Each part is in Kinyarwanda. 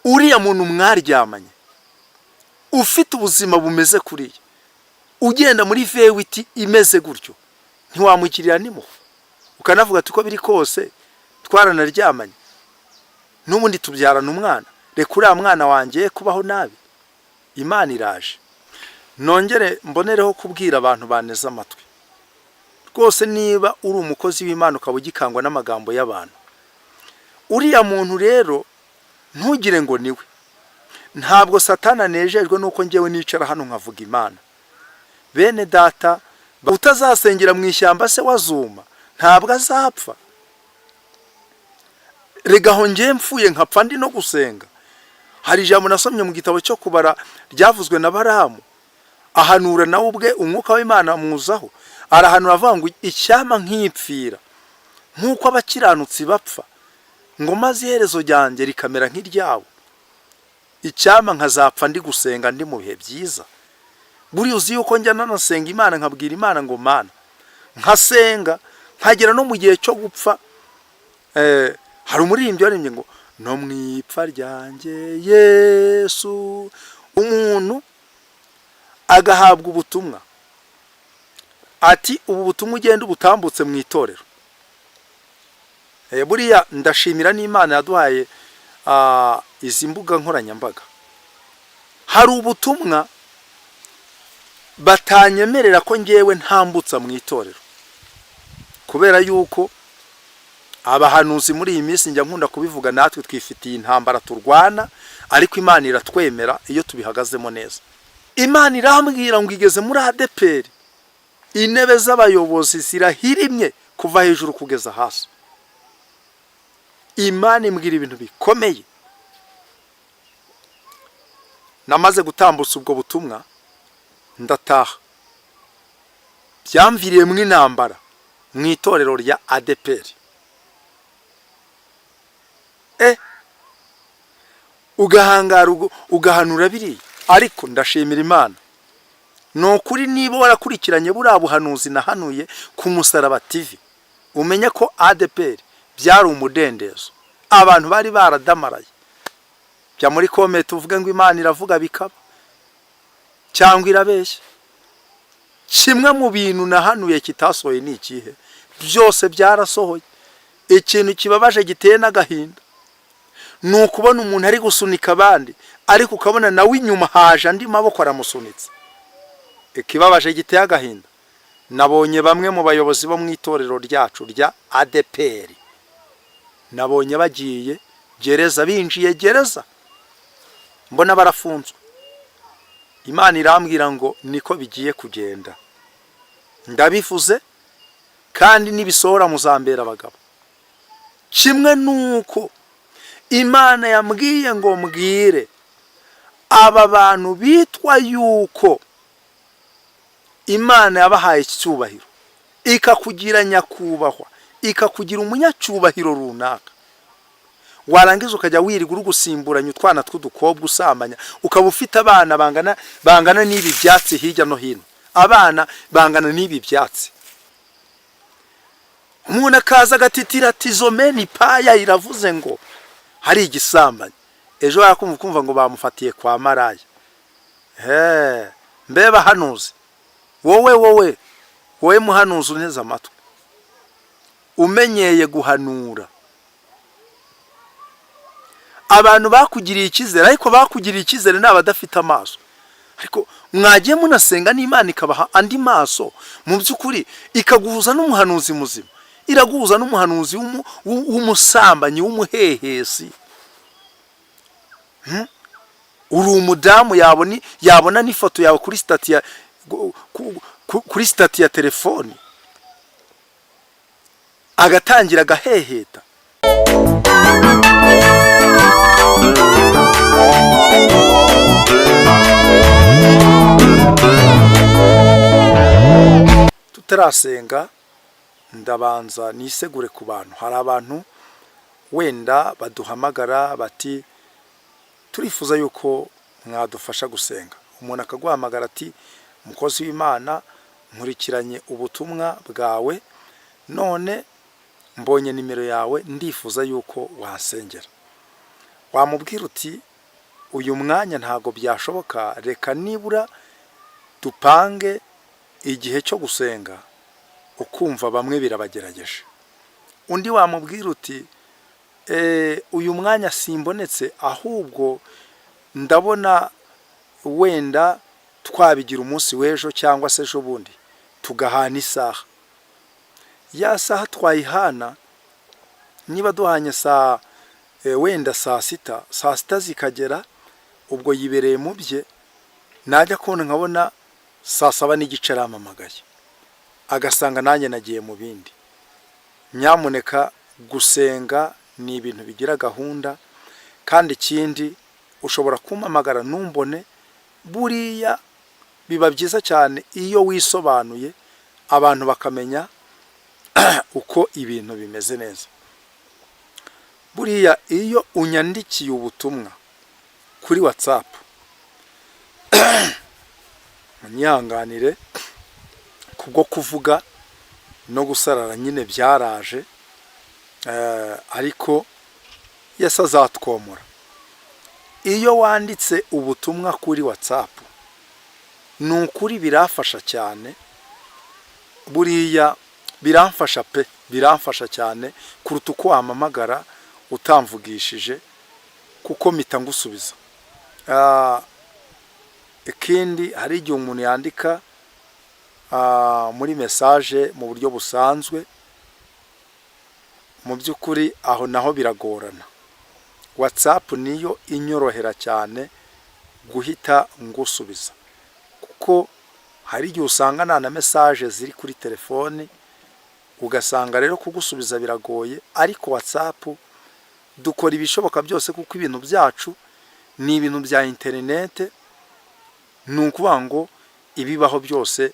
Uriya muntu mwaryamanye ufite ubuzima bumeze kuriya, ugenda muri V8 imeze gutyo, ntiwamugirira n'impuhwe, ukanavuga ati: "Uko biri kose twaranaryamanye, n'ubundi tubyarana umwana, reka uriya mwana wanjye kubaho nabi"? Imana iraje. Nongere mbonereho kubwira abantu baneze amatwi rwose, niba uri umukozi w'Imana ukaba ugikangwa n'amagambo y'abantu, uriya muntu rero ntugire ngo niwe. Ntabwo Satana anejejwe nuko ngewe nicara hano nkavuga Imana. Bene data, utazasengera mu ishyamba se wazuma? Ntabwo azapfa. Rega aho ngewe mpfuye nkapfa ndi no gusenga. Hari ijambo nasomye mu gitabo cyo Kubara ryavuzwe na Baramu, ahanura nawe ubwe, umwuka w'Imana amuzaho, arahanura avuga ngo: "Icyampa nkipfira nk'uko abakiranutsi bapfa, ngo maze iherezo ryanjye rikamera nk'iryabo. Icyampa nkazapfa ndi gusenga, ndi mu bihe byiza." Buriya uzi yuko njya nanasenga Imana, nkabwira Imana ngo: "Mana," nkasenga nkagera no mu gihe cyo gupfa. Hari umuririmbyi waririmbye ngo: "No mu ipfa ryanjye Yesu." Umuntu agahabwa ubutumwa ati: "Ubu butumwa ugenda ubutambutse mu itorero." Buriya ndashimira n'Imana yaduhaye izi mbuga nkoranyambaga. Hari ubutumwa batanyemerera ko ngewe ntambutsa mu itorero, kubera yuko abahanuzi muri iyi minsi, njya nkunda kubivuga, natwe twifitiye intambara turwana, ariko Imana iratwemera iyo tubihagazemo neza. Imana irambwira ngo igeze muri ADEPR, intebe z'abayobozi zirahirimye kuva hejuru kugeza hasi. Imana imbwira ibintu bikomeye. Namaze gutambutsa ubwo butumwa ndataha, byamviriyemo intambara mu itorero rya ADEPR. Ugahangara ugahanura biriya, ariko ndashimira Imana. Ni ukuri, niba warakurikiranye buriya buhanuzi nahanuye ku Musaraba TV, umenye ko ADEPR byari umudendezo, abantu bari baradamaraye. Jya muri comment uvuge ngo Imana iravuga bikaba cyangwa irabeshya. Kimwe mu bintu nahanuye kitasohoye ni ikihe? Byose byarasohoye. Ikintu kibabaje giteye n'agahinda ni ukubona umuntu ari gusunika abandi, ariko ukabona nawe inyuma haje andi maboko aramusunitse. Ikibabaje giteye agahinda, nabonye bamwe mu bayobozi bo mu itorero ryacu rya ADEPR, nabonye bagiye gereza, binjiye gereza, mbona barafunzwe. Imana irambwira ngo niko bigiye kugenda. Ndabivuze kandi nibisohora muzambera abagabo. Kimwe nuko Imana yambwiye ngo mbwire aba bantu bitwa yuko Imana yabahaye icyubahiro, ikakugira nyakubahwa, ikakugira umunyacyubahiro runaka, warangiza ukajya wirirwa uri gusimburanya utwana tw'udukobwa usambanya, ukaba ufite abana bangana n'ibi byatsi hirya no hino, abana bangana n'ibi byatsi. Umuntu akaza agatitira ati: "Zomeni paya iravuze ngo hari igisambanyi." Ejo yakumva kumva ngo bamufatiye kwa maraya. He mbe bahanuzi, wowe wowe wowe muhanuzi unteze amatwi, umenyeye guhanura, abantu bakugiriye icyizere, ariko bakugiriye icyizere ni abadafite amaso. Ariko mwagiye munasenga n'Imana ikabaha andi maso mu by'ukuri, ikaguhuza n'umuhanuzi muzima. Iraguhuza n'umuhanuzi w'umusambanyi, w'umuhehesi. Uri umudamu, yabona n'ifoto yawe kuri status ya telefoni agatangira agaheheta. Tutarasenga, ndabanza nisegure ku bantu. Hari abantu wenda baduhamagara bati: "Turifuza yuko mwadufasha gusenga." Umuntu akaguhamagara ati: "Umukozi w'Imana, nkurikiranye ubutumwa bwawe, none mbonye nimero yawe, ndifuza yuko wansengera." Wamubwira uti Uyu mwanya ntabwo byashoboka, reka nibura dupange igihe cyo gusenga." Ukumva bamwe birabagerageje. Undi wamubwira uti: "Uyu mwanya simbonetse, ahubwo ndabona wenda twabigira umunsi w'ejo cyangwa se ejo bundi, tugahana isaha." Ya saha twayihana, niba duhanye saa wenda saa 6, saa 6 zikagera, ubwo yibereye mu bye. Najya kubona nkabona saa 7:30 arampamagaye, agasanga nanjye nagiye mu bindi. Nyamuneka, gusenga ni ibintu bigira gahunda. Kandi ikindi, ushobora kumpamagara ntumbone. Buriya biba byiza cyane iyo wisobanuye, abantu bakamenya uko ibintu bimeze neza. Buriya iyo unyandikiye ubutumwa kuri WhatsApp, munyihanganire kubwo kuvuga no gusarara nyine byaraje, ariko Yesu azatwomora. Iyo wanditse ubutumwa kuri WhatsApp, ni ukuri birafasha cyane. Buriya biramfasha pe, biramfasha cyane kuruta uko wampamagara utamvugishije, kuko mpita ngusubiza. Ikindi, hari igihe umuntu yandika muri message mu buryo busanzwe. Mu by'ukuri aho naho biragorana. WhatsApp niyo inyorohera cyane guhita ngusubiza, kuko hari igihe usanga nta na message ziri kuri telefoni, ugasanga rero kugusubiza biragoye. Ariko WhatsApp dukora ibishoboka byose, kuko ibintu byacu ni ibintu bya interinete. Ni ukuvuga ngo ibibaho byose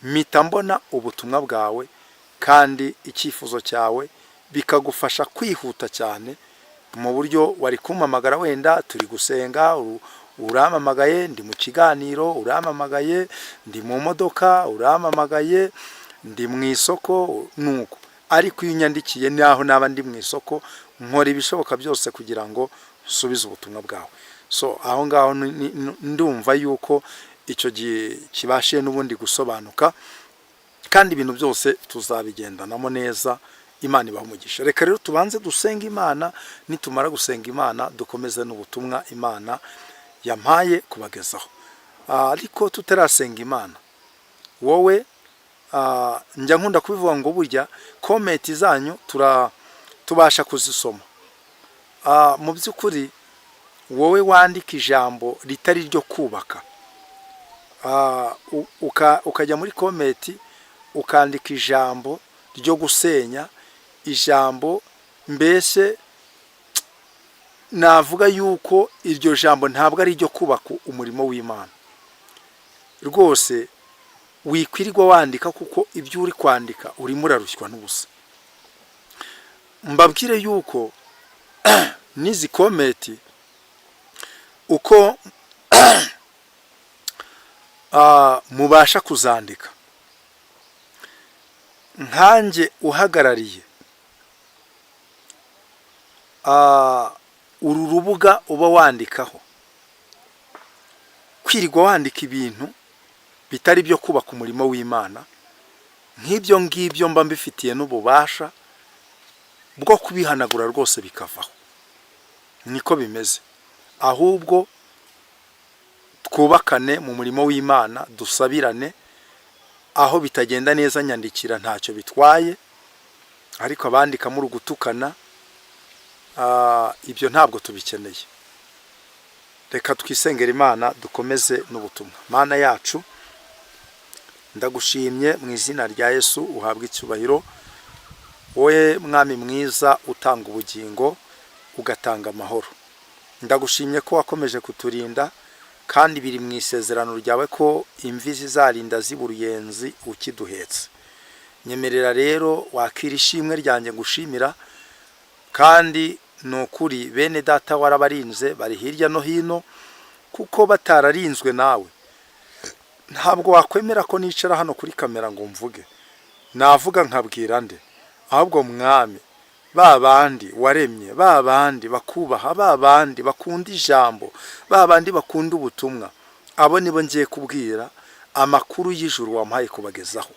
mpita mbona ubutumwa bwawe kandi icyifuzo cyawe, bikagufasha kwihuta cyane mu buryo wari kumpamagara wenda turi gusenga, urampamagaye ndi mu kiganiro, urampamagaye ndi mu modoka, urampamagaye ndi mu isoko, nuko. Ariko iyo unyandikiye, naho naba ndi mu isoko, nkora ibishoboka byose kugira ngo nsubize ubutumwa bwawe. So aho ngaho ndumva yuko icyo gihe kibashiye n'ubundi gusobanuka, kandi ibintu byose tuzabigendanamo neza. Imana ibaha umugisha. Reka rero tubanze dusenge Imana. Nitumara gusenga Imana, dukomeze n'ubutumwa Imana yampaye kubagezaho. Ariko tutarasenga Imana, wowe njya nkunda kubivuga ngo burya comment zanyu tubasha kuzisoma. Mu by'ukuri wowe wandika ijambo ritari iryo kubaka, ukajya muri comment ukandika ijambo ryo gusenya, ijambo mbese navuga yuko iryo jambo ntabwo ari iryo kubaka umurimo w'Imana, rwose wikwirirwa wandika, kuko ibyo uri kwandika urimo urarushywa n'ubusa. Mbabwire yuko n'izi comment uko mubasha kuzandika, nkanjye uhagarariye uru rubuga uba wandikaho, kwirirwa wandika ibintu bitari ibyo kubaka umurimo w'Imana nk'ibyo ngibyo, mba mbifitiye n'ububasha bwo kubihanagura rwose bikavaho. Niko bimeze. Ahubwo twubakane mu murimo w'Imana, dusabirane. Aho bitagenda neza, nyandikira, ntacyo bitwaye. Ariko abandika muri gutukana, ibyo ntabwo tubikeneye. Reka twisengera Imana, dukomeze n'ubutumwa. Mana yacu, ndagushimye mu izina rya Yesu, uhabwa icyubahiro, wowe Mwami mwiza utanga ubugingo, ugatanga amahoro. Ndagushimye ko wakomeje kuturinda, kandi biri mu isezerano ryawe ko imvi zizarinda ziba uruyenzi ukiduhetse. Nyemerera rero wakira ishimwe ryanjye ngushimira. Kandi ni ukuri bene data warabarinze bari hirya no hino, kuko batararinzwe nawe ntabwo wakwemera ko nicara hano kuri kamera ngo mvuge. Navuga nkabwira nde? Ahubwo Mwami, Ba bandi waremye, ba bandi bakubaha, ba bandi bakunda ijambo, ba bandi bakunda ubutumwa, abo nibo ngiye kubwira amakuru y'ijuru wampaye kubagezaho.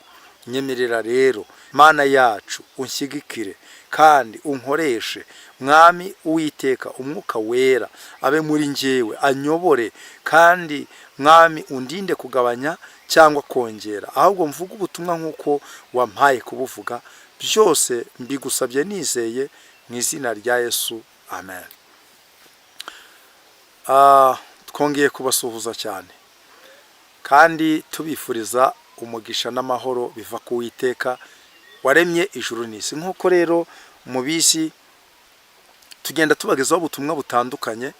Nyemerera rero, Mana yacu, unshyigikire kandi unkoreshe. Mwami Uwiteka, Umwuka Wera abe muri njyewe, anyobore, kandi Mwami undinde kugabanya cyangwa kongera, ahubwo mvuge ubutumwa nk'uko wampaye kubuvuga. Byose mbigusabye nizeye mu izina rya Yesu, amen. Twongeye kubasuhuza cyane kandi tubifuriza umugisha n'amahoro biva ku Witeka waremye ijuru n'isi. Nk'uko rero mubizi, tugenda tubagezaho ubutumwa butandukanye.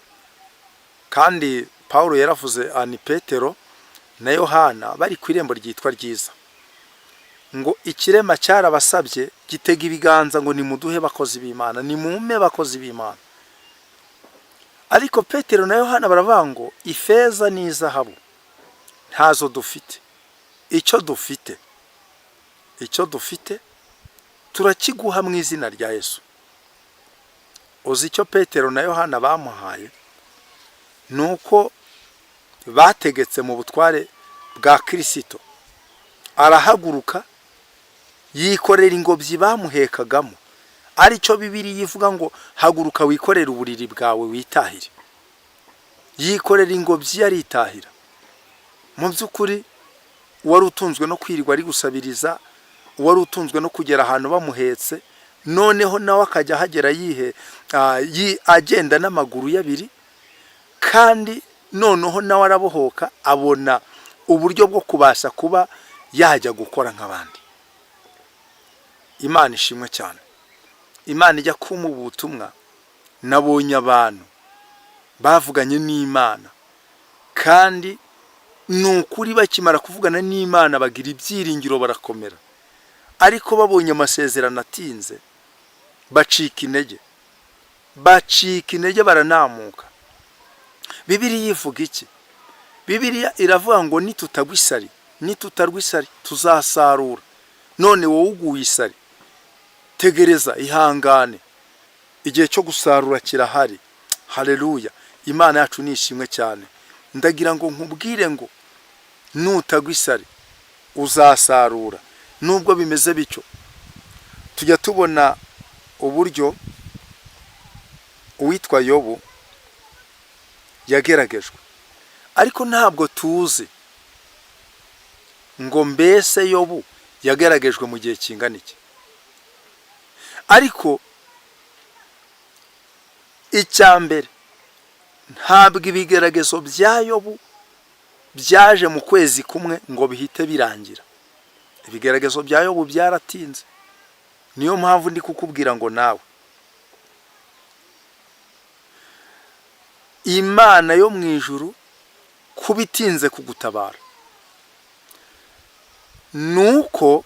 Kandi Paul yaravuze ani Petero na Yohana bari ku irembo ryitwa Ryiza, ngo ikirema cyarabasabye, gitega ibiganza ngo: "Nimuduhe, bakozi b'Imana, nimume, bakozi b'Imana." Ariko Petero na Yohana baravuga ngo: "Ifeza n'izahabu ntazo dufite, icyo dufite turakiguha mu izina rya Yesu." Uzi icyo Petero na Yohana bamuhaye? Ni uko bategetse mu butware bwa Kirisito, arahaguruka, yikorera ingobyi bamuhekagamo, aricyo Bibiliya ivuga ngo: "Haguruka wikorere uburiri bwawe witahire." Yikorera ingobyi, aritahira. Mu by'ukuri, wari utunzwe no kwirirwa ari gusabiriza, wari utunzwe no kugera ahantu bamuhetse, noneho nawe akajya ahagera yihe agenda n'amaguru y'abiri. Kandi noneho nawe arabohoka, abona uburyo bwo kubasha kuba yajya gukora nk'abandi. Imana ishimwe cyane. Imana ijya kumuha ubutumwa. Nabonye abantu bavuganye n'Imana, kandi ni ukuri bakimara kuvugana n'Imana bagira ibyiringiro, barakomera. Ariko babonye amasezerano atinze, bacika intege, bacika intege, baranamuka. Bibiliya ivuga iki? Bibiliya iravuga ngo nitutagwa isari, nitutarwa isari tuzasarura. None wowe uguye isari, tegereza, ihangane, igihe cyo gusarura kirahari. Haleluya, Imana yacu ni ishimwe cyane. Ndagira ngo nkubwire ngo nutagwa isari uzasarura. Nubwo bimeze bityo, tujya tubona uburyo uwitwa Yobu yageragejwe, ariko ntabwo tuzi ngo mbese Yobu yageragejwe mu gihe kingana iki. Ariko icya mbere, ntabwo ibigeragezo bya Yobu byaje mu kwezi kumwe ngo bihite birangira. Ibigeragezo bya Yobu byaratinze. Niyo mpamvu ndi kukubwira ngo nawe Imana yo mu ijuru kuba itinze kugutabara ni uko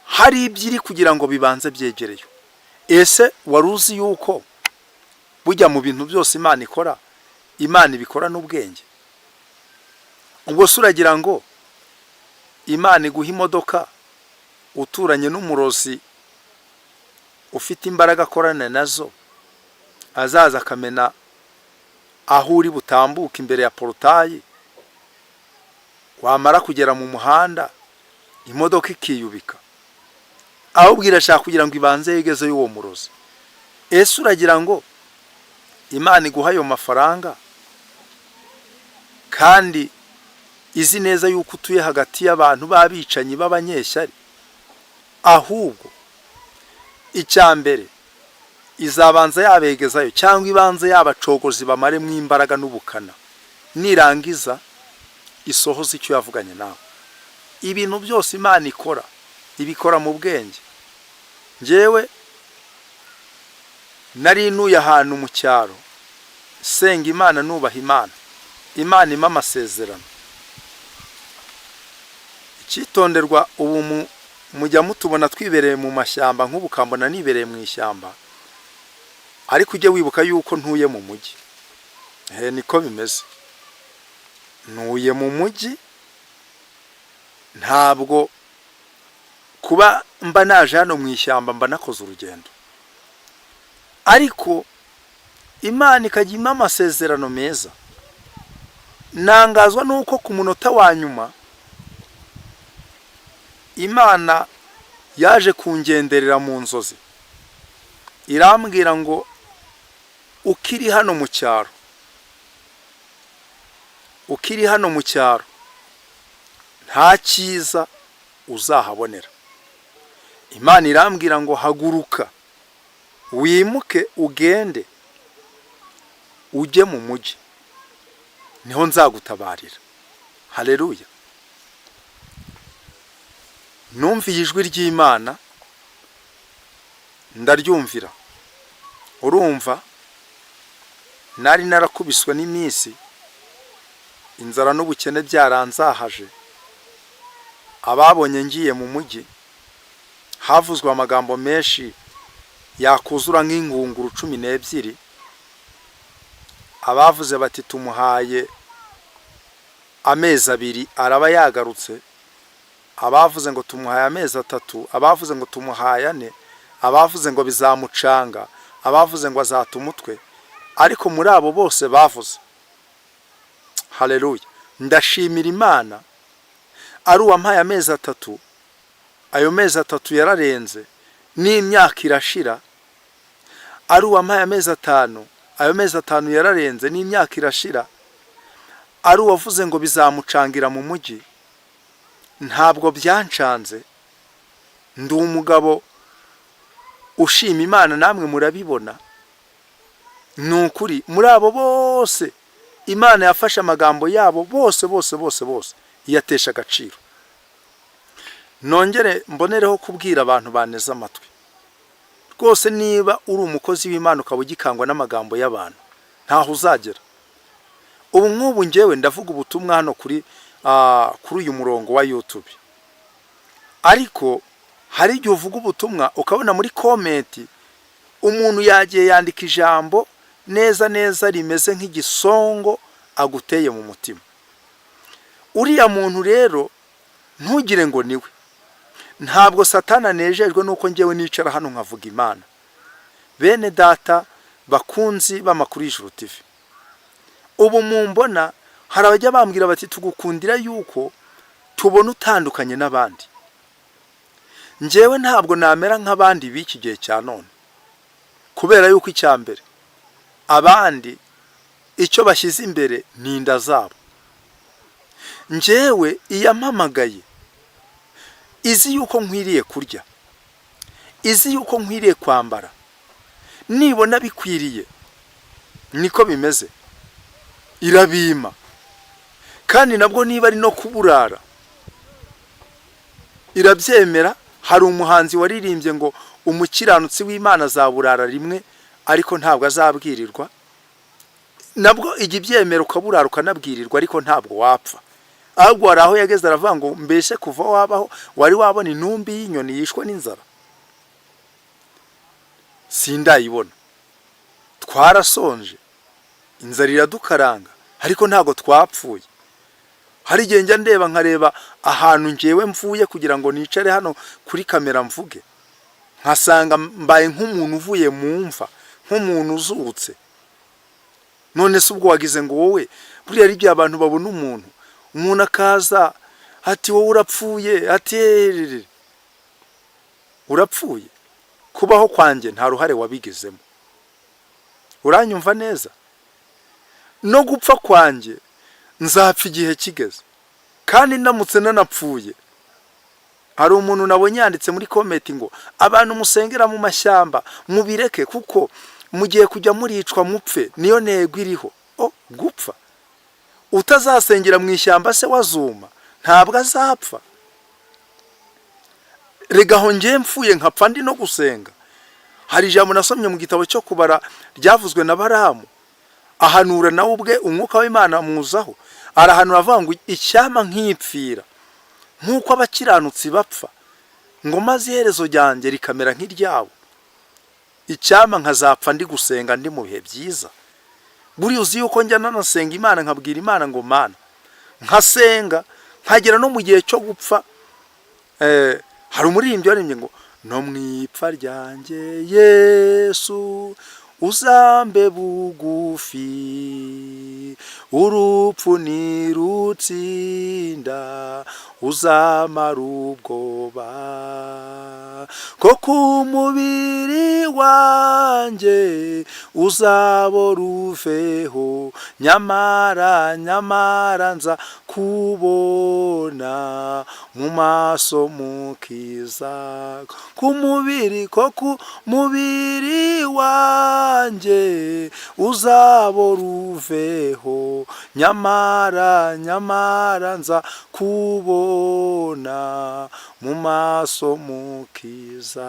hari ibyo iri kugira ngo bibanze byegereyo. Ese wari uzi yuko bujya mu bintu byose Imana ikora, Imana ibikora n'ubwenge? Ubwo se uragira ngo Imana iguhe imodoka uturanye n'umurozi ufite imbaraga akorana nazo, azaza akamena aho uri butambuke imbere ya portail, wamara kugera mu muhanda imodoka ikiyubika? Ahubwo irashaka kugira ngo ibanze yegezeyo uwo murozi. Ese uragira ngo Imana iguha ayo mafaranga kandi izi neza yuko utuye hagati y'abantu b'abicanyi, b'abanyeshyari? Ahubwo icya mbere, izabanza yabegezayo, cyangwa ibanze yabacogozi, bamaremo imbaraga n'ubukana, nirangiza isohoza icyo yavuganye nawe. Ibintu byose Imana ikora, ibikora mu bwenge. Njyewe nari ntuye ahantu mu cyaro, senga Imana, nubaha Imana, Imana impa amasezerano. Icyitonderwa, ubu mujya mutubona twibereye mu mashyamba, nk'ubu ukambona nibereye mu ishyamba, ariko ujye wibuka yuko ntuye mu mujyi. He, niko bimeze, ntuye mu mujyi. Ntabwo kuba mba naje hano mu ishyamba mba nakoze urugendo. Ariko Imana ikajya impa amasezerano meza. Nangazwa nuko ku munota wa nyuma Imana yaje kungenderera mu nzozi, irambwira ngo: "Ukiri hano mu cyaro, ukiri hano mu cyaro, nta cyiza uzahabonera." Imana irambwira ngo: "Haguruka wimuke, ugende ujye mu mujyi, niho nzagutabarira." Hareruya! Numviye ijwi ry'Imana, ndaryumvira. Urumva, nari narakubiswe n'iminsi, inzara n'ubukene byaranzahaje. Ababonye ngiye mu mujyi, havuzwe amagambo menshi yakuzura nk'ingunguru 12. Abavuze bati: "Tumuhaye amezi 2 araba yagarutse." Abavuze ngo: "Tumuhaye amezi 3." Abavuze ngo: "Tumuhaye 4." Abavuze ngo: "Bizamucanga." Abavuze ngo: "Azata umutwe." Ariko muri abo bose bavuze, haleluya, ndashimira Imana, ari uwampaye amezi 3, ayo mezi 3 yararenze n'imyaka irashira. Ari uwampaye amezi 5, ayo mezi 5 yararenze n'imyaka irashira. Ari uwavuze ngo: "Bizamucangira mu mujyi," ntabwo byancanze. Ndi umugabo ushima Imana, namwe murabibona. Ni ukuri, muri abo bose Imana yafashe amagambo yabo bose bose bose bose, iyatesha agaciro. Nongere mbonereho kubwira abantu baneze amatwi rwose: niba uri umukozi w'Imana ukaba ugikangwa n'amagambo y'abantu, ntaho uzagera. Ubu nk'ubu ngewe ndavuga ubutumwa hano kuri uyu murongo wa YouTube, ariko hari igihe uvuga ubutumwa ukabona muri comment umuntu yagiye yandika ijambo neza neza rimeze nk'igisongo aguteye mu mutima. Uriya muntu rero ntugire ngo niwe. Ntabwo Satana anejejwe nuko ngewe nicara hano nkavuga Imana. Bene data bakunzi b'amakuru y'Ijuru TV, ubu mumbona, hari abajya bambwira bati: "Tugukundira yuko tubona utandukanye n'abandi." Ngewe ntabwo namera nk'abandi b'iki gihe cya none, kubera yuko icya mbere, abandi icyo bashyize imbere ni inda zabo. Ngewe iyampamagaye izi yuko nkwiriye kurya, izi yuko nkwiriye kwambara. Nibona bikwiriye, niko bimeze, irabima. Kandi nabwo niba ari no kuburara, irabyemera. Hari umuhanzi waririmbye ngo: "Umukiranutsi w'Imana azaburara rimwe, ariko ntabwo azabwirirwa." Nabwo ijya ibyemera, ukaburara ukanabwirirwa, ariko ntabwo wapfa. Ahubwo hari aho yageze aravuga ngo: "Mbese kuva wabaho wari wabona intumbi y'inyoni yishwe n'inzara?" Sindayibona. Twarasonje, inzara iradukaranga, ariko ntabwo twapfuye. Hari igihe njya ndeba, nkareba ahantu ngewe mvuye kugira ngo nicare hano kuri kamera mvuge, nkasanga mbaye nk'umuntu uvuye mu mva, nk'umuntu uzutse. None se ubwo wagize ngo wowe, buriya ari igihe abantu babona umuntu akaza ati: "Wowe urapfuye," ati: "Erere urapfuye." Kubaho kwanjye nta ruhare wabigizemo, uranyumva neza? No gupfa kwanjye, nzapfa igihe kigeze. Kandi ndamutse nanapfuye, hari umuntu nabonye yanditse muri comment ngo: "Abantu musengera mu mashyamba mubireke, kuko mugiye kujya muricwa mupfe, niyo ntego iriho." O gupfa, utazasengera mu ishyamba se wazuma? Ntabwo azapfa. Rega aho ngiye mfuye nkapfa ndi no gusenga. Hari ijambo nasomye mu gitabo cyo Kubara ryavuzwe na Baramu, ahanura nawe ubwe, umwuka w'Imana amuzaho, arahanura avuga ngo: "Icyampa nkipfira nk'uko abakiranutsi bapfa, ngo maze iherezo ryanjye rikamera nk'iryabo. Icyampa nkazapfa ndi gusenga, ndi mu bihe byiza." Buriya uzi yuko njya nanasenga Imana, nkabwira Imana ngo: "Mana," nkasenga nkagera no mu gihe cyo gupfa. Hari umuririmbyi waririmbye ngo: No mu ipfa ryanjye, Yesu, uzambe bugufi. Urupfu nirutsinda, uzamara ubwoba, ko ku mubiri wanjye uzabora uveho, nyamara, nyamara nza kubona mu maso mukiza. Ku mubiri, ko ku mubiri wanjye uzabora uveho, nyamara, nyamara nza kubona mu maso mukiza.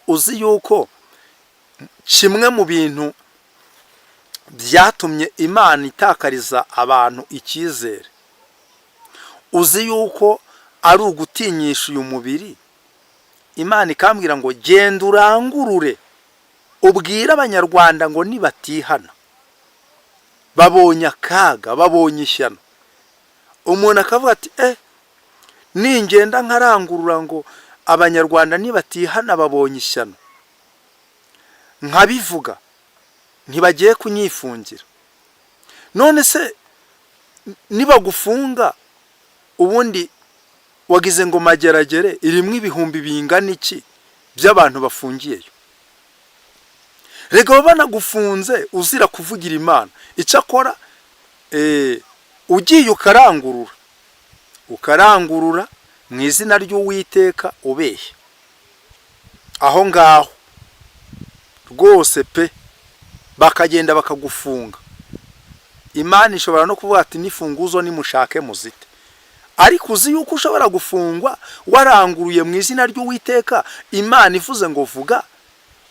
Uzi yuko kimwe mu bintu byatumye Imana itakariza abantu icyizere, uzi yuko ari ugutinyisha uyu mubiri? Imana ikambwira ngo: "Genda urangurure, ubwire Abanyarwanda ngo nibatihana babonye akaga, babonye ishyano." Umuntu akavuga ati: "Eh, ningenda nkarangurura ngo Abanyarwanda nibatihana babonye ishyano, nkabivuga, ntibagiye kunyifungira?" None se nibagufunga, ubundi wagize ngo Mageragere irimo ibihumbi bingana iki by'abantu bafungiyeyo? Reka baba banagufunze uzira kuvugira Imana. Icyakora ugiye ukarangurura, ukarangurura mu izina ry'Uwiteka ubeshya, aho ngaho rwose pe, bakagenda bakagufunga. Imana ishobora no kuvuga ati: "N'ifunguzo nimushake muzite." Ariko uzi yuko ushobora gufungwa waranguruye mu izina ry'Uwiteka, Imana ivuze ngo vuga,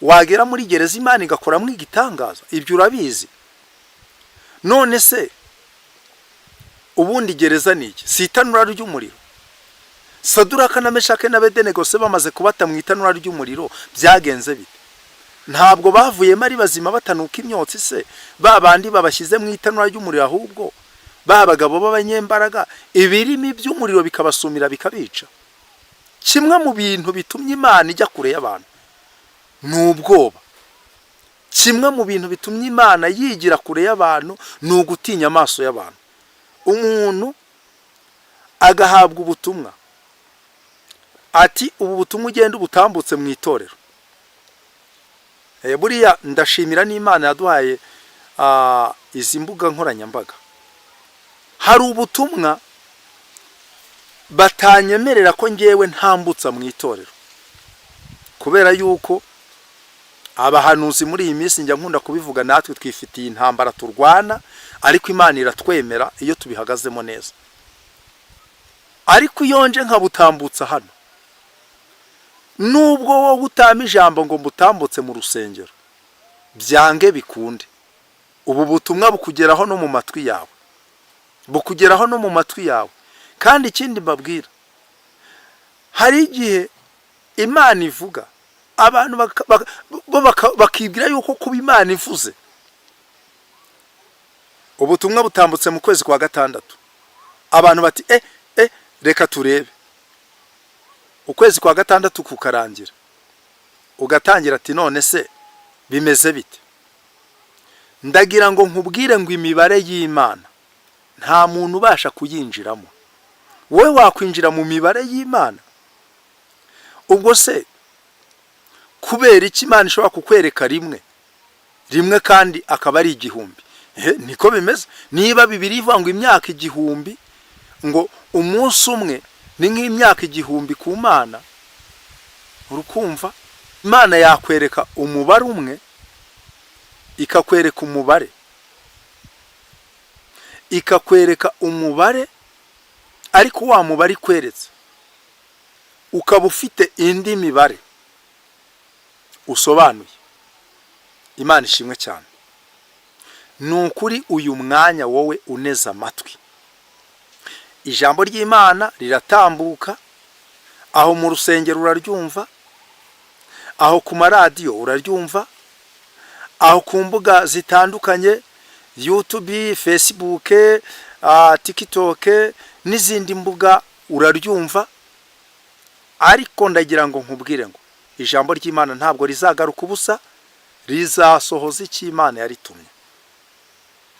wagera muri gereza Imana igakoramo igitangaza? Ibyo urabizi? None se ubundi gereza ni iki? Si itanura ry'umuriro? Saduraka na Meshake na Bedenego se bamaze kubata mu itanura ry'umuriro byagenze bite? Ntabwo bavuyemo ari bazima, batanuka imyotsi se? Ba bandi babashyize mu itanura ry'umuriro, ahubwo ba bagabo b'abanyembaraga, ibirimi by'umuriro bikabasumira, bikabica. Kimwe mu bintu bitumye Imana ijya kure y'abantu ni ubwoba. Kimwe mu bintu bitumye Imana yigira kure y'abantu ni ugutinya amaso y'abantu. Umuntu agahabwa ubutumwa, ati: "Ubu butumwa ugenda ubutambutse mu itorero." Buriya ndashimira n'Imana yaduhaye izi mbuga nkoranyambaga. Hari ubutumwa batanyemerera ko ngewe ntambutsa mu itorero, kubera yuko abahanuzi muri iyi minsi, njya nkunda kubivuga, natwe twifitiye intambara turwana, ariko Imana iratwemera iyo tubihagazemo neza. Ariko iyo nje nkabutambutsa hano, nubwo wowe utama ijambo ngo mbutambutse mu rusengero, byange bikunde ubu butumwa bukugeraho no mu matwi yawe, bukugeraho no mu matwi yawe. Kandi ikindi mbabwira, hari igihe Imana ivuga, abantu bo bakibwira yuko kuba Imana ivuze, ubutumwa butambutse mu kwezi kwa gatandatu, abantu bati: "Eh eh, reka turebe." Ukwezi kwa gatandatu kukarangira, ugatangira ati: "None se bimeze bite?" Ndagira ngo nkubwire ngo imibare y'Imana nta muntu ubasha kuyinjiramo. Wowe wakwinjira mu mibare y'Imana? Ubwo se kubera iki Imana ishobora kukwereka rimwe rimwe kandi akaba ari 1000? Niko bimeze. Niba Bibiri ivuga ngo imyaka 1000, ngo umunsi umwe ni nk'imyaka 1000 ku Mana, urukumva Imana yakwereka umubare umwe, ikakwereka umubare, ikakwereka umubare, ariko wa mubare ikweretse ukaba ufite indi mibare usobanuye. Imana ishimwe cyane. Ni ukuri, uyu mwanya wowe uneze amatwi, ijambo ry'Imana riratambuka aho mu rusengero uraryumva, aho ku maradiyo uraryumva, aho ku mbuga zitandukanye, YouTube, Facebook, TikTok n'izindi mbuga uraryumva. Ariko ndagira ngo nkubwire ngo ijambo ry'Imana ntabwo rizagaruka ubusa, rizasohoza icyo Imana yaritumye.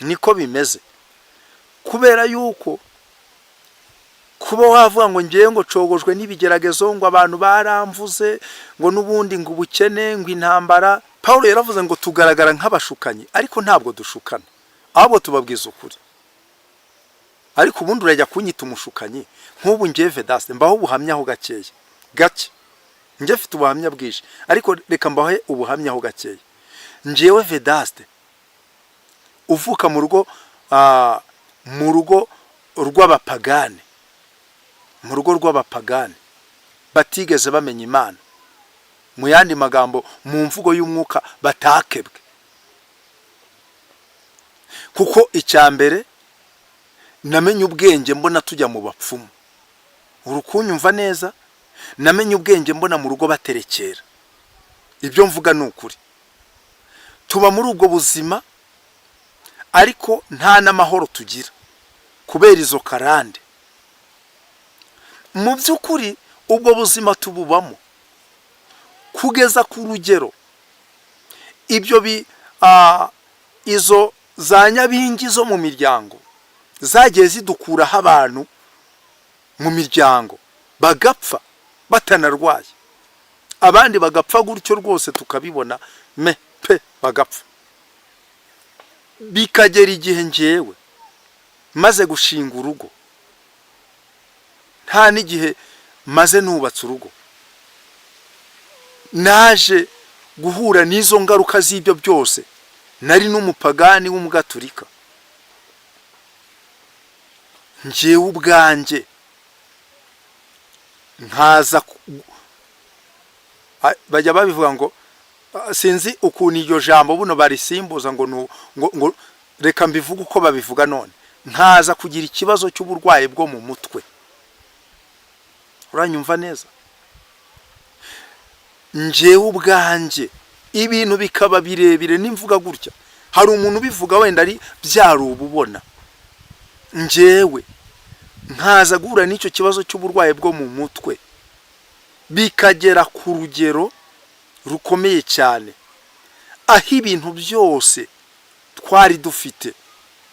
Niko bimeze, kubera yuko kuba wavuga ngo ngewe ngo cogojwe n'ibigeragezo, ngo abantu baramvuze, ngo n'ubundi ngo ubukene, ngo intambara. Paul yaravuze ngo tugaragara nk'abashukanyi, ariko ntabwo dushukana, ahubwo tubabwiza ukuri. Ariko ubundi urajya kunyita umushukanyi? Nk'ubu ngewe Vedaste mbaho ubuhamya ho gakeya gake. Njye mfite ubuhamya bwinshi, ariko reka mbahe ubuhamya ho gakeya. Ngewe Vedaste uvuka mu rugo rw'abapagani, mu rugo rw'abapagani batigeze bamenya Imana, mu yandi magambo, mu mvugo y'umwuka, batakebwe. Kuko icya mbere, namenye ubwenge mbona tujya mu bapfumu. Uri kunyumva neza? Namenye ubwenge mbona mu rugo baterekera. Ibyo mvuga ni ukuri. Tuba muri ubwo buzima, ariko nta n'amahoro tugira kubera izo karande. Mu by'ukuri ubwo buzima tububamo kugeza ku rugero ibyo bi izo za nyabingi zo mu miryango zagiye zidukuraho abantu mu miryango, bagapfa batanarwaye, abandi bagapfa gutyo rwose tukabibona me pe, bagapfa. Bikagera igihe ngewe maze gushinga urugo, nta n'igihe maze nubatse urugo, naje guhura n'izo ngaruka z'ibyo byose. Nari n'umupagani w'umugaturika. Ngewe ubwanjye nkaza bajya babivuga ngo sinzi ukuntu iryo jambo buno barisimbuza ngo ngo reka mbivuge uko babivuga none. Nkaza kugira ikibazo cy'uburwayi bwo mu mutwe. Uranyumva neza? Njyewe ubwanjye ibintu bikaba birebire. Nimvuga gutya, hari umuntu ubivuga wenda ari byari ububona. Njyewe nkaza guhura n'icyo kibazo cy'uburwayi bwo mu mutwe, bikagera ku rugero rukomeye cyane, aho ibintu byose twari dufite,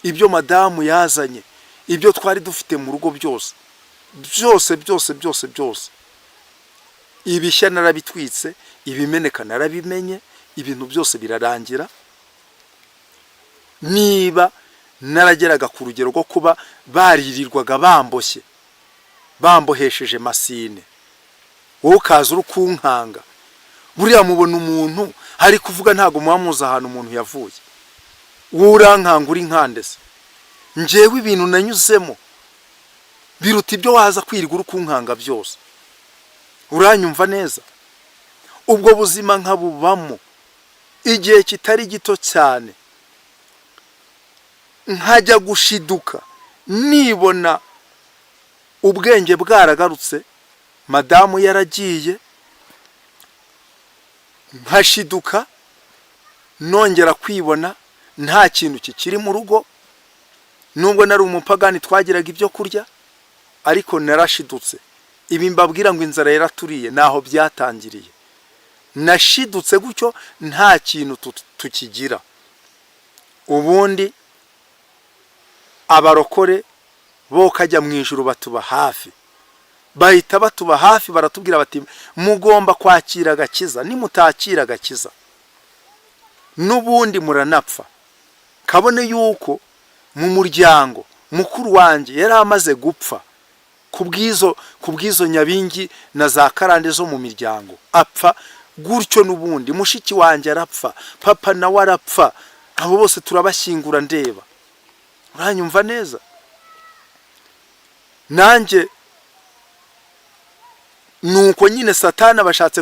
ibyo madamu yazanye, ibyo twari dufite mu rugo, byose byose byose byose byose, ibishya narabitwitse, ibimeneka narabimenye, ibintu byose birarangira. Niba narageraga ku rugero rwo kuba baririrwaga bamboshye, bambohesheje masine, wowe ukaza uri kunkanga. Buriya mubona umuntu ari kuvuga, ntabwo muba muzi ahantu umuntu yavuye. Wowe urankanga uri nkande se? Njyewe ibintu nanyuzemo biruta ibyo waza kwirirwa uri kunkanga byose. Uranyumva neza? Ubwo buzima nkabubamo igihe kitari gito cyane, nkajya gushiduka nibona ubwenge bwaragarutse, madamu yaragiye, nkashiduka nongera kwibona nta kintu kikiri mu rugo. Nubwo nari umupagani, twagiraga ibyo kurya, ariko narashidutse. Ibi mbabwira ngo inzara yaraturiye, naho byatangiriye. Nashidutse gutyo nta kintu tukigira. Ubundi abarokore bo kajya mu ijuru batuba hafi, bahita batuba hafi, baratubwira bati: "Mugomba kwakira agakiza, nimutakira agakiza n'ubundi muranapfa." Kabone yuko mu muryango mukuru wanjye yari amaze gupfa ku bw'izo nyabingi na za karande zo mu miryango, apfa gutyo. N'ubundi mushiki wanjye arapfa, papa nawe arapfa, abo bose turabashyingura ndeba. Uranyumva neza? Nanjye nuko nyine Satani abashatse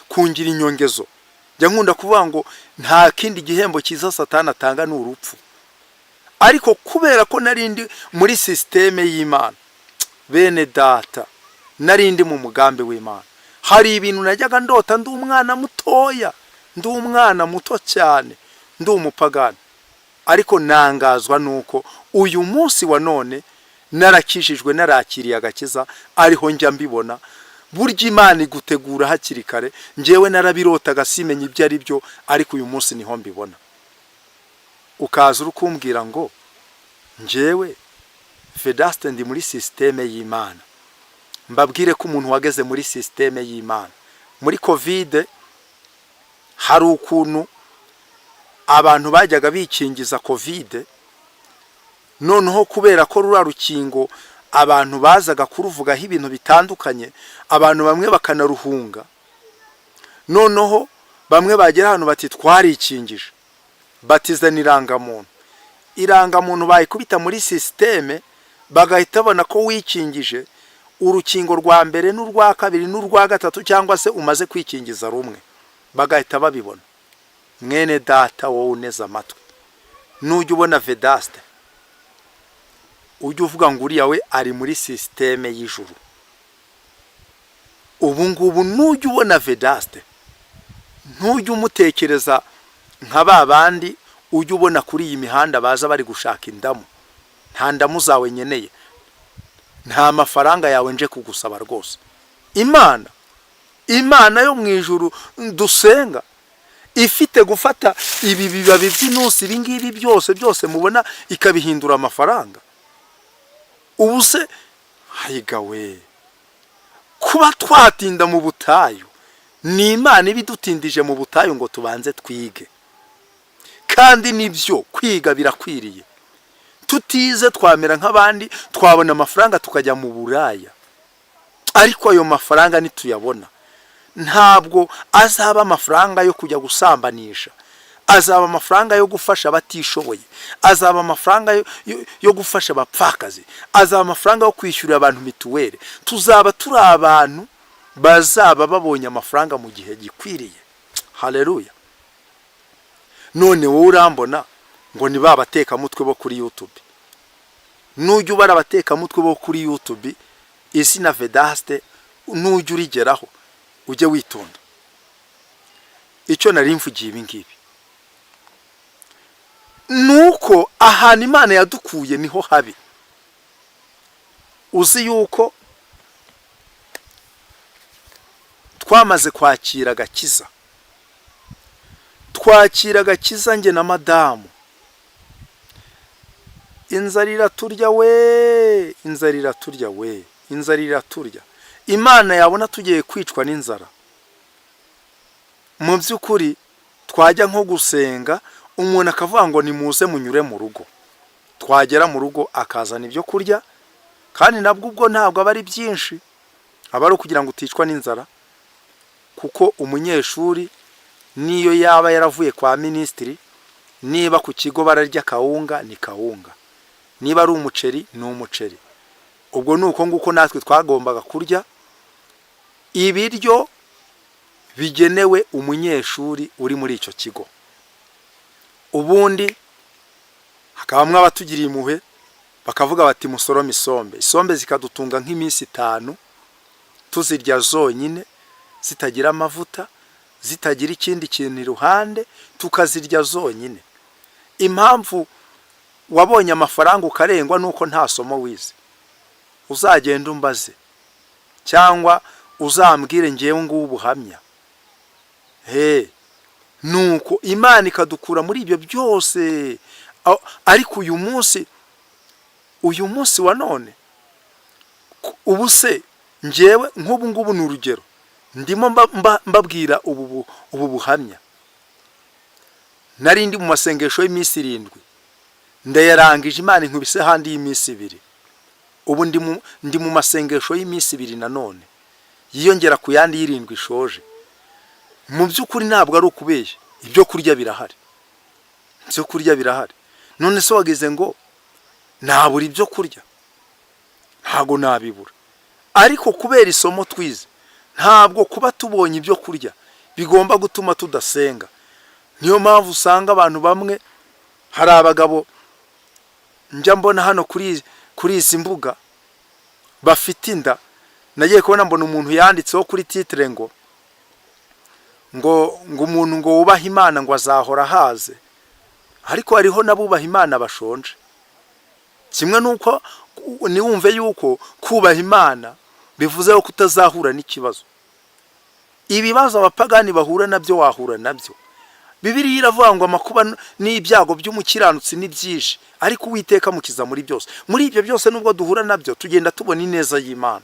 kungira inyongezo. Njya nkunda kuvuga ngo nta kindi gihembo cyiza Satani atanga ni urupfu. Ariko kubera ko nari ndi muri système y'Imana, bene data, nari ndi mu mugambi w'Imana. Hari ibintu najyaga ndota ndi umwana mutoya, ndi umwana muto cyane, ndi umupagani, ariko nangazwa nuko uyu munsi wa none narakijijwe, narakiriye agakiza, ariho njya mbibona. Burya Imana igutegura hakiri kare. Ngewe narabirotaga simenya ibyo ari byo, ariko uyu munsi niho mbibona. Ukaza uri kumbwira ngo ngewe Vedaste ndi muri système y'Imana. Mbabwire ko umuntu wageze muri système y'Imana muri COVID, hari ukuntu abantu bajyaga bikingiza COVID. Noneho kubera ko ruriya rukingo abantu bazaga kuruvugaho ibintu bitandukanye, abantu bamwe bakanaruhunga, noneho bamwe bagera ahantu bati: "Twarikingije," batizana irangamuntu. Irangamuntu bayikubita muri système, bagahita babona ko wikingije urukingo rwa mbere n'urwa kabiri n'urwa gatatu, cyangwa se umaze kwikingiza rumwe, bagahita babibona. Mwene data, wowe uneze amatwi, nujya ubona Vedaste, ujye uvuga ngo uriya we ari muri système y'ijuru. Ubu ngubu nujya ubona Vedaste, ntujye umutekereza nka ba bandi ujya ubona kuri iyi mihanda baza bari gushaka indamu. Nta ndamu zawe nkeneye, nta mafaranga yawe nje kugusaba rwose. Imana yo mu ijuru dusenga ifite gufata ibi bibabi by'intusi, ibi ngibi byose byose mubona, ikabihindura amafaranga. Ubu se hayiga we, kuba twatinda mu butayu, ni Imana iba idutindije mu butayu ngo tubanze twige. Kandi nibyo, kwiga birakwiriye. Tutize twamera nk'abandi, twabona amafaranga tukajya mu buraya. Ariko ayo mafaranga nituyabona, ntabwo azaba amafaranga yo kujya gusambanisha, azaba amafaranga yo gufasha abatishoboye, azaba amafaranga yo gufasha abapfakazi, azaba amafaranga yo kwishyurira abantu mituweli. Tuzaba turi abantu bazaba babonye amafaranga mu gihe gikwiriye. Haleluya! None wowe urambona ngo ni ba batekamutwe bo kuri YouTube. Nujya ubara abatekamutwe bo kuri YouTube, izina Vedaste nujya urigeraho ujye witonda. Icyo nari mvugiye ibi ngibi ni uko ahantu Imana yadukuye niho habi. Uzi yuko twamaze kwakira agakiza, twakira agakiza njye na madamu, inzara iraturya we, inzara iraturya we, inzara iraturya. Imana yabona tugiye kwicwa n'inzara, mu by'ukuri twajya nko gusenga, umuntu akavuga ngo: "Nimuze munyure mu rugo." Twagera mu rugo akazana ibyo kurya, kandi nabwo ubwo ntabwo aba ari byinshi, aba ari ukugira ngo uticwa n'inzara, kuko umunyeshuri niyo yaba yaravuye kwa minisitiri, niba ku kigo bararya kawunga ni kawunga, niba ari umuceri ni umuceri. Ubwo ni uko nguko natwe twagombaga kurya ibiryo bigenewe umunyeshuri uri muri icyo kigo. Ubundi hakabamo abatugiriye impuhwe bakavuga bati: "Musorome isombe." Isombe zikadutunga nk'iminsi 5 tuzirya zonyine, zitagira amavuta, zitagira ikindi kintu iruhande, tukazirya zonyine. Impamvu wabonye amafaranga ukarengwa nuko nta somo wize. Uzagenda umbaze cyangwa uzambwire ngewe ngubu ubuhamya. He, nuko Imana ikadukura muri ibyo byose. Ariko uyu munsi wa none, ubu se ngewe nk'ubu ngubu ni urugero ndimo mbabwira ubu buhamya. Nari ndi mu masengesho y'iminsi 7, ndayarangije. Imana inkubise handi y'iminsi 2. Ubu ndi mu masengesho y'iminsi 2 nanone yiyongera ku yandi y'irindwi ishoje. Mu by'ukuri ntabwo ari ukubeshya, ibyo kurya birahari, ibyo kurya birahari. None se wagize ngo nabura ibyo kurya? Ntabwo nabibura. Ariko kubera isomo twize, ntabwo kuba tubonye ibyo kurya bigomba gutuma tudasenga. Niyo mpamvu usanga abantu bamwe, hari abagabo njya mbona hano kuri izi mbuga bafite inda. Nagiye kubona mbona umuntu yanditseho kuri titre ngo umuntu ngo wubahe Imana ngo azahora ahaze. Ariko hariho n'abubaha Imana bashonje. Kimwe n'uko niwumve yuko kubaha Imana Bivuze ko utazahura n'ikibazo. Ibibazo abapagani bahura nabyo wahura nabyo. Bibiliya iravuga ngo amakuba n'ibyago by'umukiranutsi ni byinshi, ariko Uwiteka amukiza muri byose. Muri ibyo byose, nubwo duhura nabyo, tugenda tubona ineza y'Imana,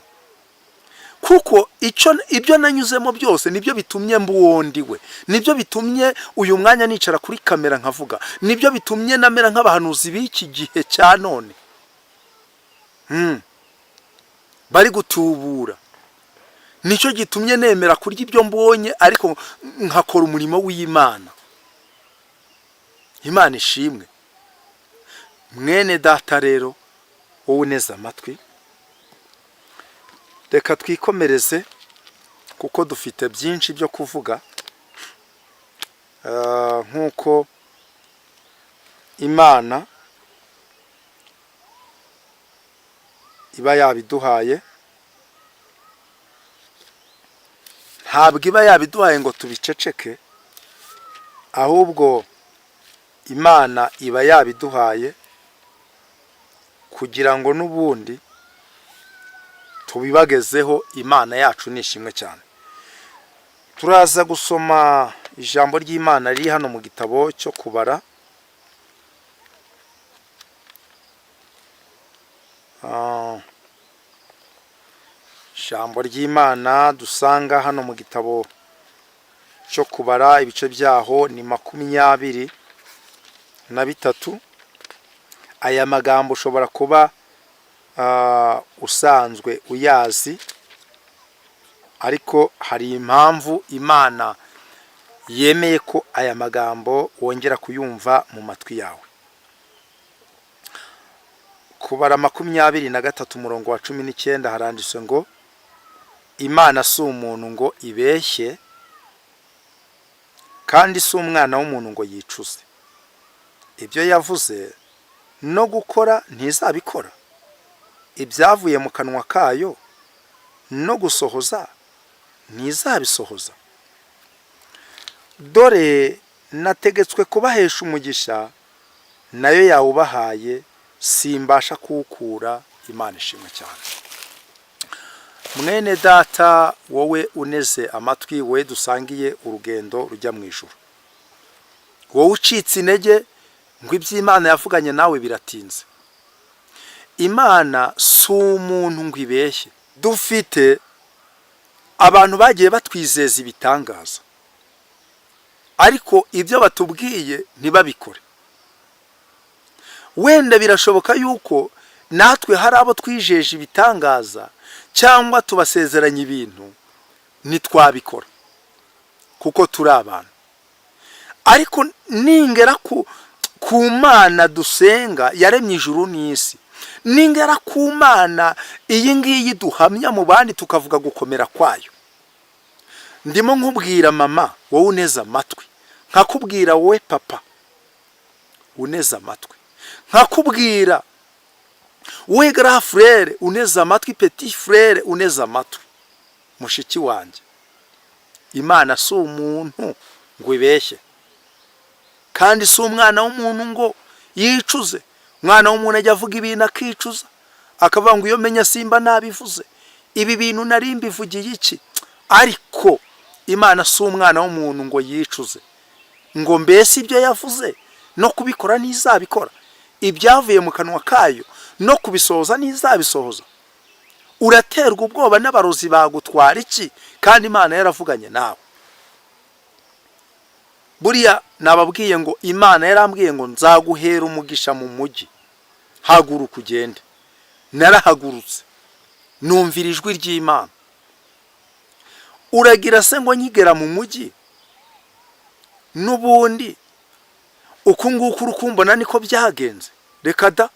kuko icyo ibyo nanyuzemo byose nibyo bitumye mba uwo ndi we, nibyo bitumye uyu mwanya nicara kuri kamera nkavuga, nibyo bitumye namera nk'abahanuzi b'iki gihe cya none bari gutubura. Nicyo gitumye nemera kurya ibyo mbonye, ariko nkakora umurimo w'Imana. Imana ishimwe. Mwene data rero, wowe uneze amatwi, reka twikomereze kuko dufite byinshi byo kuvuga. Nk'uko Imana iba yabiduhaye, ntabwo iba yabiduhaye ngo tubiceceke, ahubwo Imana iba yabiduhaye kugira ngo n'ubundi tubibagezeho. Imana yacu ni ishimwe cyane. Turaza gusoma ijambo ry'Imana riri hano mu gitabo cyo Kubara. Ijambo ry'Imana dusanga hano mu gitabo cyo Kubara, ibice byaho ni 23. Aya magambo ushobora kuba usanzwe uyazi, ariko hari impamvu Imana yemeye ko aya magambo wongera kuyumva mu matwi yawe. Kubara 23, umurongo wa 19, haranditse ngo: "Imana si umuntu ngo ibeshye, kandi si umwana w'umuntu ngo yicuze. Ibyo yavuze no gukora ntizabikora? Ibyavuye mu kanwa kayo no gusohoza ntizabisohoza?" Dore nategetswe kubahesha umugisha, nayo yawubahaye, simbasha kuwukura. Imana ishimwe cyane. Mwene data, wowe uneze amatwi, wowe dusangiye urugendo rujya mu ijuru, wowe ucitse intege ngo iby'Imana yavuganye nawe biratinze, Imana si umuntu ngo ibeshye. Dufite abantu bagiye batwizeza ibitangaza, ariko ibyo batubwiye ntibabikore. Wenda birashoboka yuko natwe hari abo twijeje ibitangaza cyangwa tubasezeranya ibintu ntitwabikora, kuko turi abantu. Ariko ningera ku Mana dusenga yaremye ijuru n'isi, ningera ku Mana iyi ngiyi duhamya mu bandi, tukavuga gukomera kwayo, ndimo nkubwira mama wowe uneze amatwi, nkakubwira wowe papa uneze amatwi, nkakubwira wowe grand frère uneze amatwi, petit frère uneze amatwi, mushiki wanjye, Imana si umuntu ngo ibeshye, kandi si umwana w'umuntu ngo yicuze. Umwana w'umuntu ajya avuga ibintu akicuza, akavuga ngo: "Iyo menya simba nabivuze, ibi bintu nari mbivugiye iki?" Ariko Imana si umwana w'umuntu ngo yicuze, ngo mbese ibyo yavuze no kubikora ntizabikora? Ibyavuye mu kanwa kayo no kubisohoza ntizabisohoza? Uraterwa ubwoba n'abarozi bagutwara iki kandi Imana yaravuganye nawe? Buriya nababwiye ngo Imana yarambwiye ngo: "Nzaguhera umugisha mu mujyi, haguruka ugende." Narahagurutse, numvira ijwi ry'Imana. Uragira se ngo nkigera mu mujyi n'ubundi uku nguku uri kumbona niko byagenze? Reka da.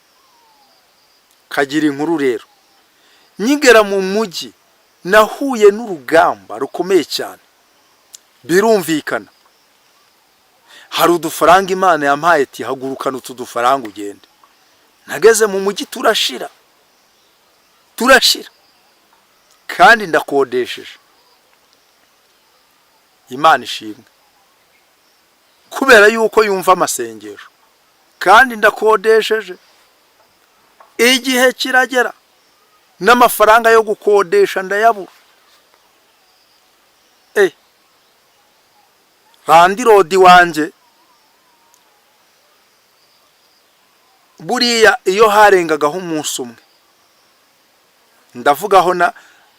Kagira inkuru rero, nkigera mu mujyi nahuye n'urugamba rukomeye cyane. Birumvikana, hari udufaranga Imana yampaye, ati: "Hagurukana utu dufaranga ugende." Nageze mu mujyi turashira, turashira, kandi ndakodesheje. Imana ishimwe kubera yuko yumva amasengesho. Kandi ndakodesheje. Igihe kiragera N'amafaranga yo gukodesha ndayabura. Landlord wanjye buriya iyo harengagaho umunsi umwe, ndavuga aho na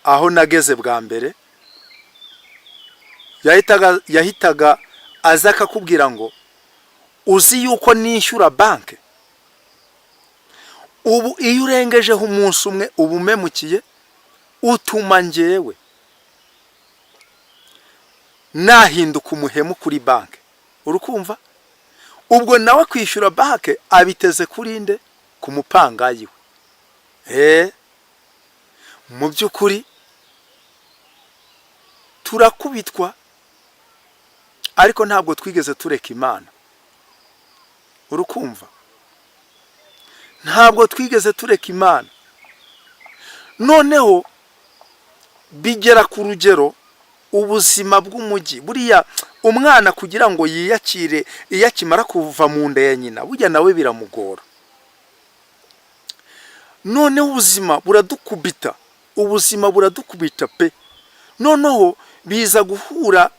aho nageze bwa mbere, yahitaga aza akakubwira ngo: "Uzi yuko nishyura banke?" Ubu iyo urengejeho umunsi umwe, uba umemukiye, utuma njyewe nahinduka umuhemu kuri banki. Urukumva, ubwo nawe kwishyura banki abiteze kuri nde? Ku mupangayi we. Mu by'ukuri turakubitwa, ariko ntabwo twigeze tureka Imana. Urukumva, ntabwo twigeze tureka Imana. Noneho bigera ku rugero, ubuzima bw'umujyi, buriya umwana kugira ngo yiyakire iyo akimara kuva mu nda ya nyina, burya nawe biramugora. Noneho ubuzima buradukubita, ubuzima buradukubita pe. Noneho biza guhura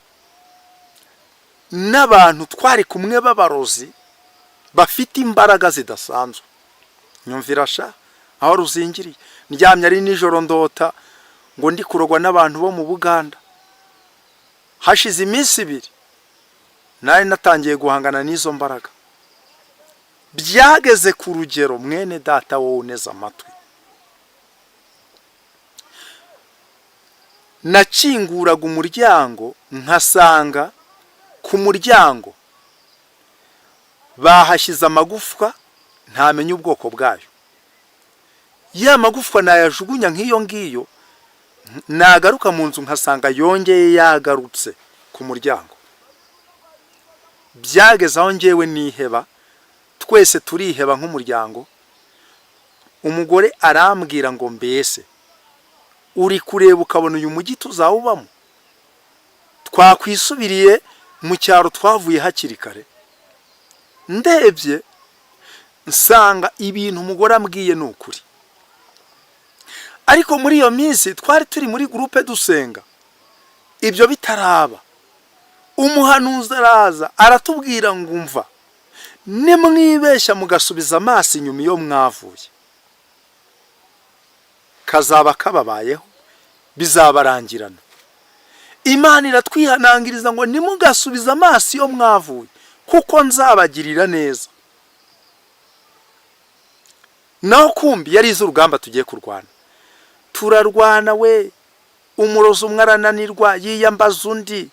n'abantu twari kumwe b'abarozi bafite imbaraga zidasanzwe. Nyumvira sha aho ruzingiriye. Ndyamye ari nijoro, ndota ngo ndi kurogwa n'abantu bo mu Buganda. Hashize iminsi 2 nari natangiye guhangana n'izo mbaraga. Byageze ku rugero, mwene data, wowe uneze amatwi, nakinguraga umuryango nkasanga ku muryango bahashyize amagufwa, ntamenya ubwoko bwayo. Ya magufwa nayajugunya nk'iyo ngiyo, nagaruka mu nzu nkasanga yongeye yagarutse ku muryango. Byageze aho ngewe niheba, twese turiheba nk'umuryango. Umugore arambwira ngo: "Mbese uri kureba ukabona uyu mujyi tuzawubamo? Twakwisubiriye mu cyaro twavuye hakiri kare." Ndebye nsanga ibintu umugore ambwiye ni ukuri. Ariko muri iyo minsi twari turi muri groupe dusenga, ibyo bitaraba, umuhanuzi araza aratubwira ngo: "Umva, nimwibeshya mugasubiza amaso inyuma iyo mwavuye, kazaba kababayeho, bizabarangirana." Imana iratwihanangiriza ngo: "Nimugasubize amaso iyo mwavuye, kuko nzabagirira neza." Naho kumbi yari izi urugamba tugiye kurwana. Turarwana we, umurozi umwe arananirwa, yiyambaza undi.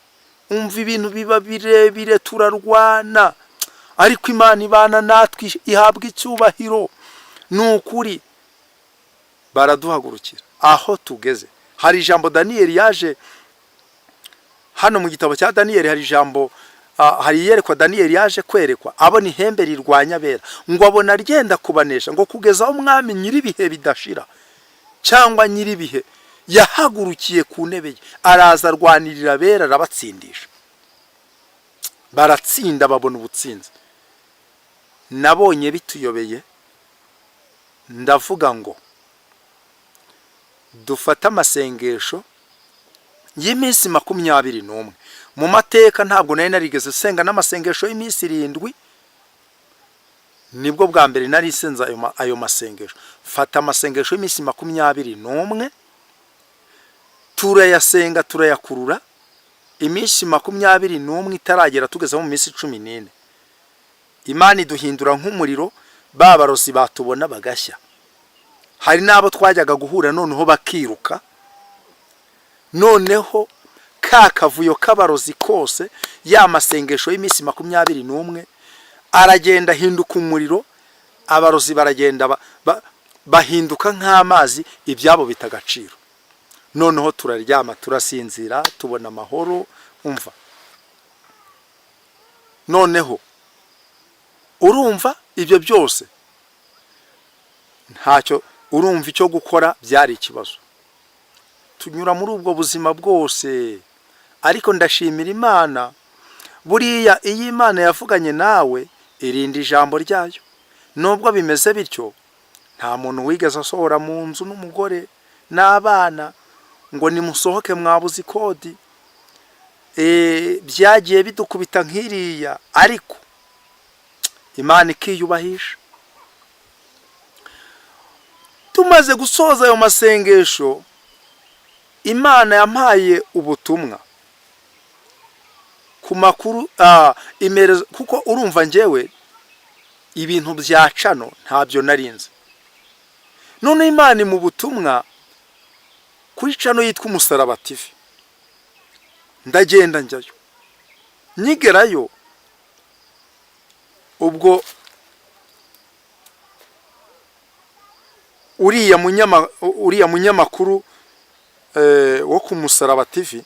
Umva, ibintu biba birebire, turarwana, ariko Imana ibana natwe, ihabwa icyubahiro. Ni ukuri, baraduhagurukira. Aho tugeze, hari ijambo Daniyeli yaje hano mu gitabo cya Daniyeli, hari ijambo, hari iyerekwa Daniyeli yaje kwerekwa, abona ihembe rirwanya abera, ngo abona ryenda kubanesha, ngo kugeza aho Umwami nyir'ibihe bidashira cyangwa nyir'ibihe yahagurukiye ku ntebe ye, araza arwanirira abera, arabatsindisha, baratsinda, babona ubutsinzi. Nabonye bituyobeye, ndavuga ngo dufate amasengesho y'iminsi 21. Mu mateka ntabwo nari narigeze senga n'amasengesho y'iminsi 7, nibwo bwa mbere nari nsenze ayo masengesho. Fata amasengesho y'iminsi 21, turayasenga, turayakurura. Iminsi 21 itaragera, tugeze mu minsi 14, Imana iduhindura nk'umuriro. Ba barozi batubona bagashya. Hari n'abo twajyaga guhura noneho bakiruka. Noneho ka kavuyo k'abarozi kose, ya masengesho y'iminsi 21 aragenda ahinduka umuriro, abarozi baragenda bahinduka nk'amazi, ibyabo bita agaciro. Noneho turaryama, turasinzira, tubona amahoro. Umva, noneho urumva ibyo byose ntacyo, urumva icyo gukora byari ikibazo. Tunyura muri ubwo buzima bwose, ariko ndashimira Imana. Buriya iyo Imana yavuganye nawe, irinda ijambo ryayo. Nubwo bimeze bityo, nta muntu wigeze asohora mu nzu n'umugore. N'abana ngo nimusohoke, mwabuze ikodi. Byagiye bidukubita nk'iriya, ariko Imana ikiyubahisha. Tumaze gusoza ayo masengesho, Imana yampaye ubutumwa ku makuru imerezo, kuko urumva njyewe ibintu bya channel ntabyo narinzi. None Imana mu butumwa kuri channel yitwa Umusaraba TV, ndagenda njyayo. Nkigerayo, ubwo uriya munyamakuru wo ku Musaraba TV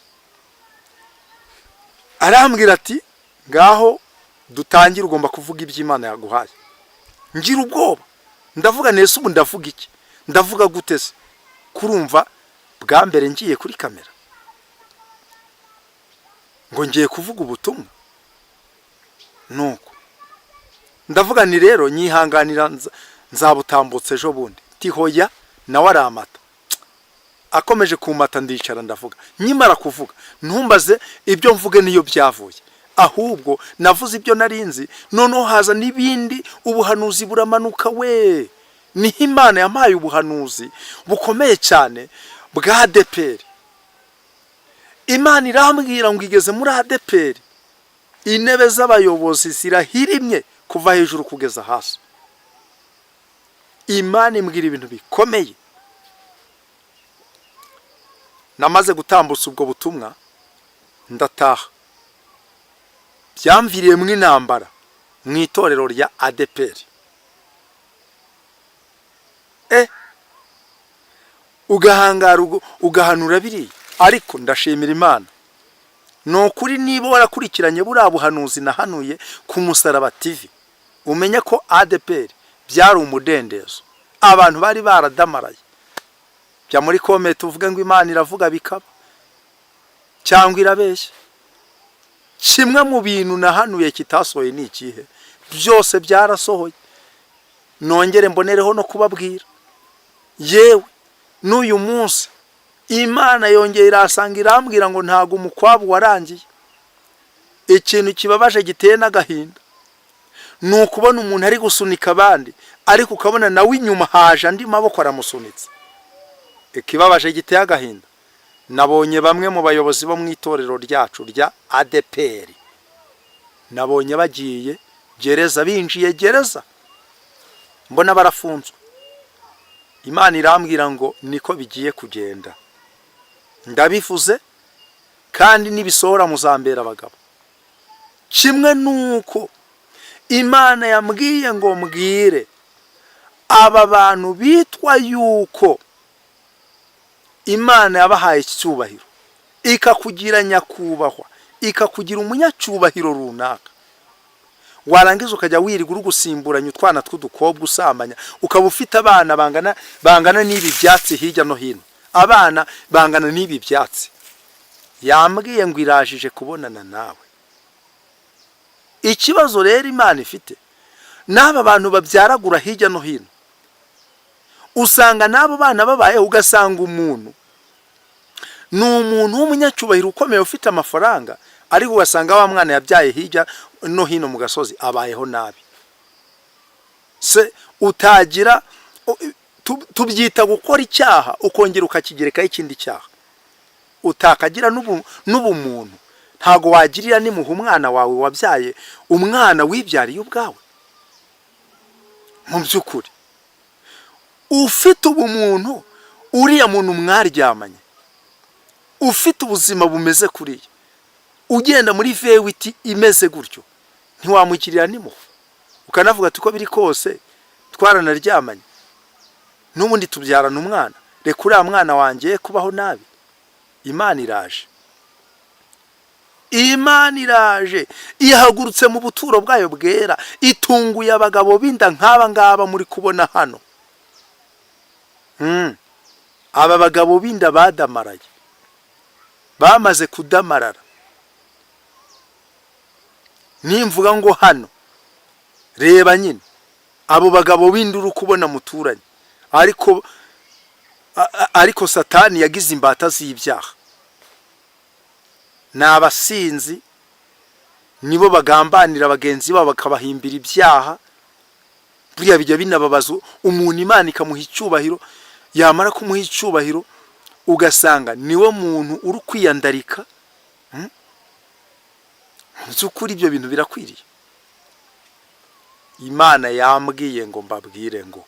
arambwira ati: "Ngaho dutangire, ugomba kuvuga ibyo Imana yaguhaye." Ngira ubwoba, ndavuga: "Nese ubu ndavuga iki? Ndavuga gute se?" Kurumva bwa mbere ngiye kuri kamera ngo ngiye kuvuga ubutumwa. Nuko ndavuga ni rero nyihanganira, nzabutambutse ejo bundi. Tihoya, nawe aramata, akomeje kumata, ndicara ndavuga. Nkimara kuvuga, ntumbaze ibyo mvuge niyo byavuye, ahubwo navuze ibyo narinzi. Noneho haza n'ibindi, ubuhanuzi buramanuka. We niho Imana yampaye ubuhanuzi bukomeye cyane bwa ADEPR. Imana irambwira ngo igeze muri ADEPR, intebe z'abayobozi zirahirimye kuva hejuru kugeza hasi. Imana imbwira ibintu bikomeye. Namaze gutambutsa ubwo butumwa, ndataha. Byamviriyemo intambara mu itorero rya ADEPR. Ugahangara ugahanura biriya, ariko ndashimira Imana. Ni ukuri, niba warakurikiranye buriya buhanuzi nahanuye ku Musaraba TV, umenye ko ADEPR byari umudendezo, abantu bari baradamaraye. Jya muri comment uvuge ngo Imana iravuga bikaba cyangwa irabeshya. Kimwe mu bintu nahanuye kitasohoye ni ikihe? Byose byarasohoye. Nongere mbonereho no kubabwira, yewe n'uyu munsi Imana yongeye irasanga irambwira ngo ntabwo umukwabu warangiye. Ikintu kibabaje giteye n'agahinda ni ukubona umuntu ari gusunika abandi, ariko ukabona nawe inyuma haje andi maboko aramusunitse. Ikibabaje giteye agahinda, nabonye bamwe mu bayobozi bo mu itorero ryacu rya ADEPR, nabonye bagiye gereza, binjiye gereza, mbona barafunzwe. Imana irambwira ngo niko bigiye kugenda. Ndabivuze kandi nibisohora muzambera abagabo. Kimwe nuko Imana yambwiye ngo mbwire aba bantu bitwa yuko Imana yabahaye icyubahiro, ikakugira nyakubahwa, ikakugira umunyacyubahiro runaka, warangiza ukajya wirirwa uri gusimburanya utwana tw'udukobwa usambanya, ukaba ufite abana bangana n'ibi byatsi hirya no hino, abana bangana n'ibi byatsi. Yambwiye ngo irajije kubonana nawe. Ikibazo rero Imana ifite n'aba bantu babyaragura hirya no hino, usanga n'abo bana babayeho, ugasanga umuntu ni umuntu w'umunyacyubahiro ukomeye ufite amafaranga, ariko ugasanga wa mwana yabyaye hirya no hino mu gasozi abayeho nabi. Se utagira tubyita gukora icyaha ukongera ukakigerekaho ikindi cyaha, utakagira n'ubumuntu. Ntago wagirira nimuha umwana wawe wabyaye, umwana wibyariye ubwawe. Mu by'ukuri ufite ubumuntu, uriya muntu mwaryamanye, ufite ubuzima bumeze kuriya, ugenda muri V8 imeze gutyo, ntiwamugirira n'impuhwe, ukanavuga ati: "Uko biri kose twaranaryamanye, n'ubundi tubyarana umwana, reka uriya mwana wanjye kubaho nabi." Imana iraje, Imana iraje, ihagurutse mu buturo bwayo bwera, itunguye abagabo b'inda nk'aba ngaba muri kubona hano. Aba bagabo b'inda badamaraye, bamaze kudamarara. Nimvuga ngo hano, reba nyine abo bagabo b'inda uri kubona muturanye, ariko Ariko Satani yagize imbata z'ibyaha, ni abasinzi, nibo bagambanira bagenzi babo bakabahimbira ibyaha. Buriya bijya binababaza umuntu, Imana ikamuha icyubahiro, yamara kumuha icyubahiro ugasanga niwe muntu uri kwiyandarika. Mu by'ukuri ibyo bintu birakwiriye? Imana yambwiye ngo mbabwire ngo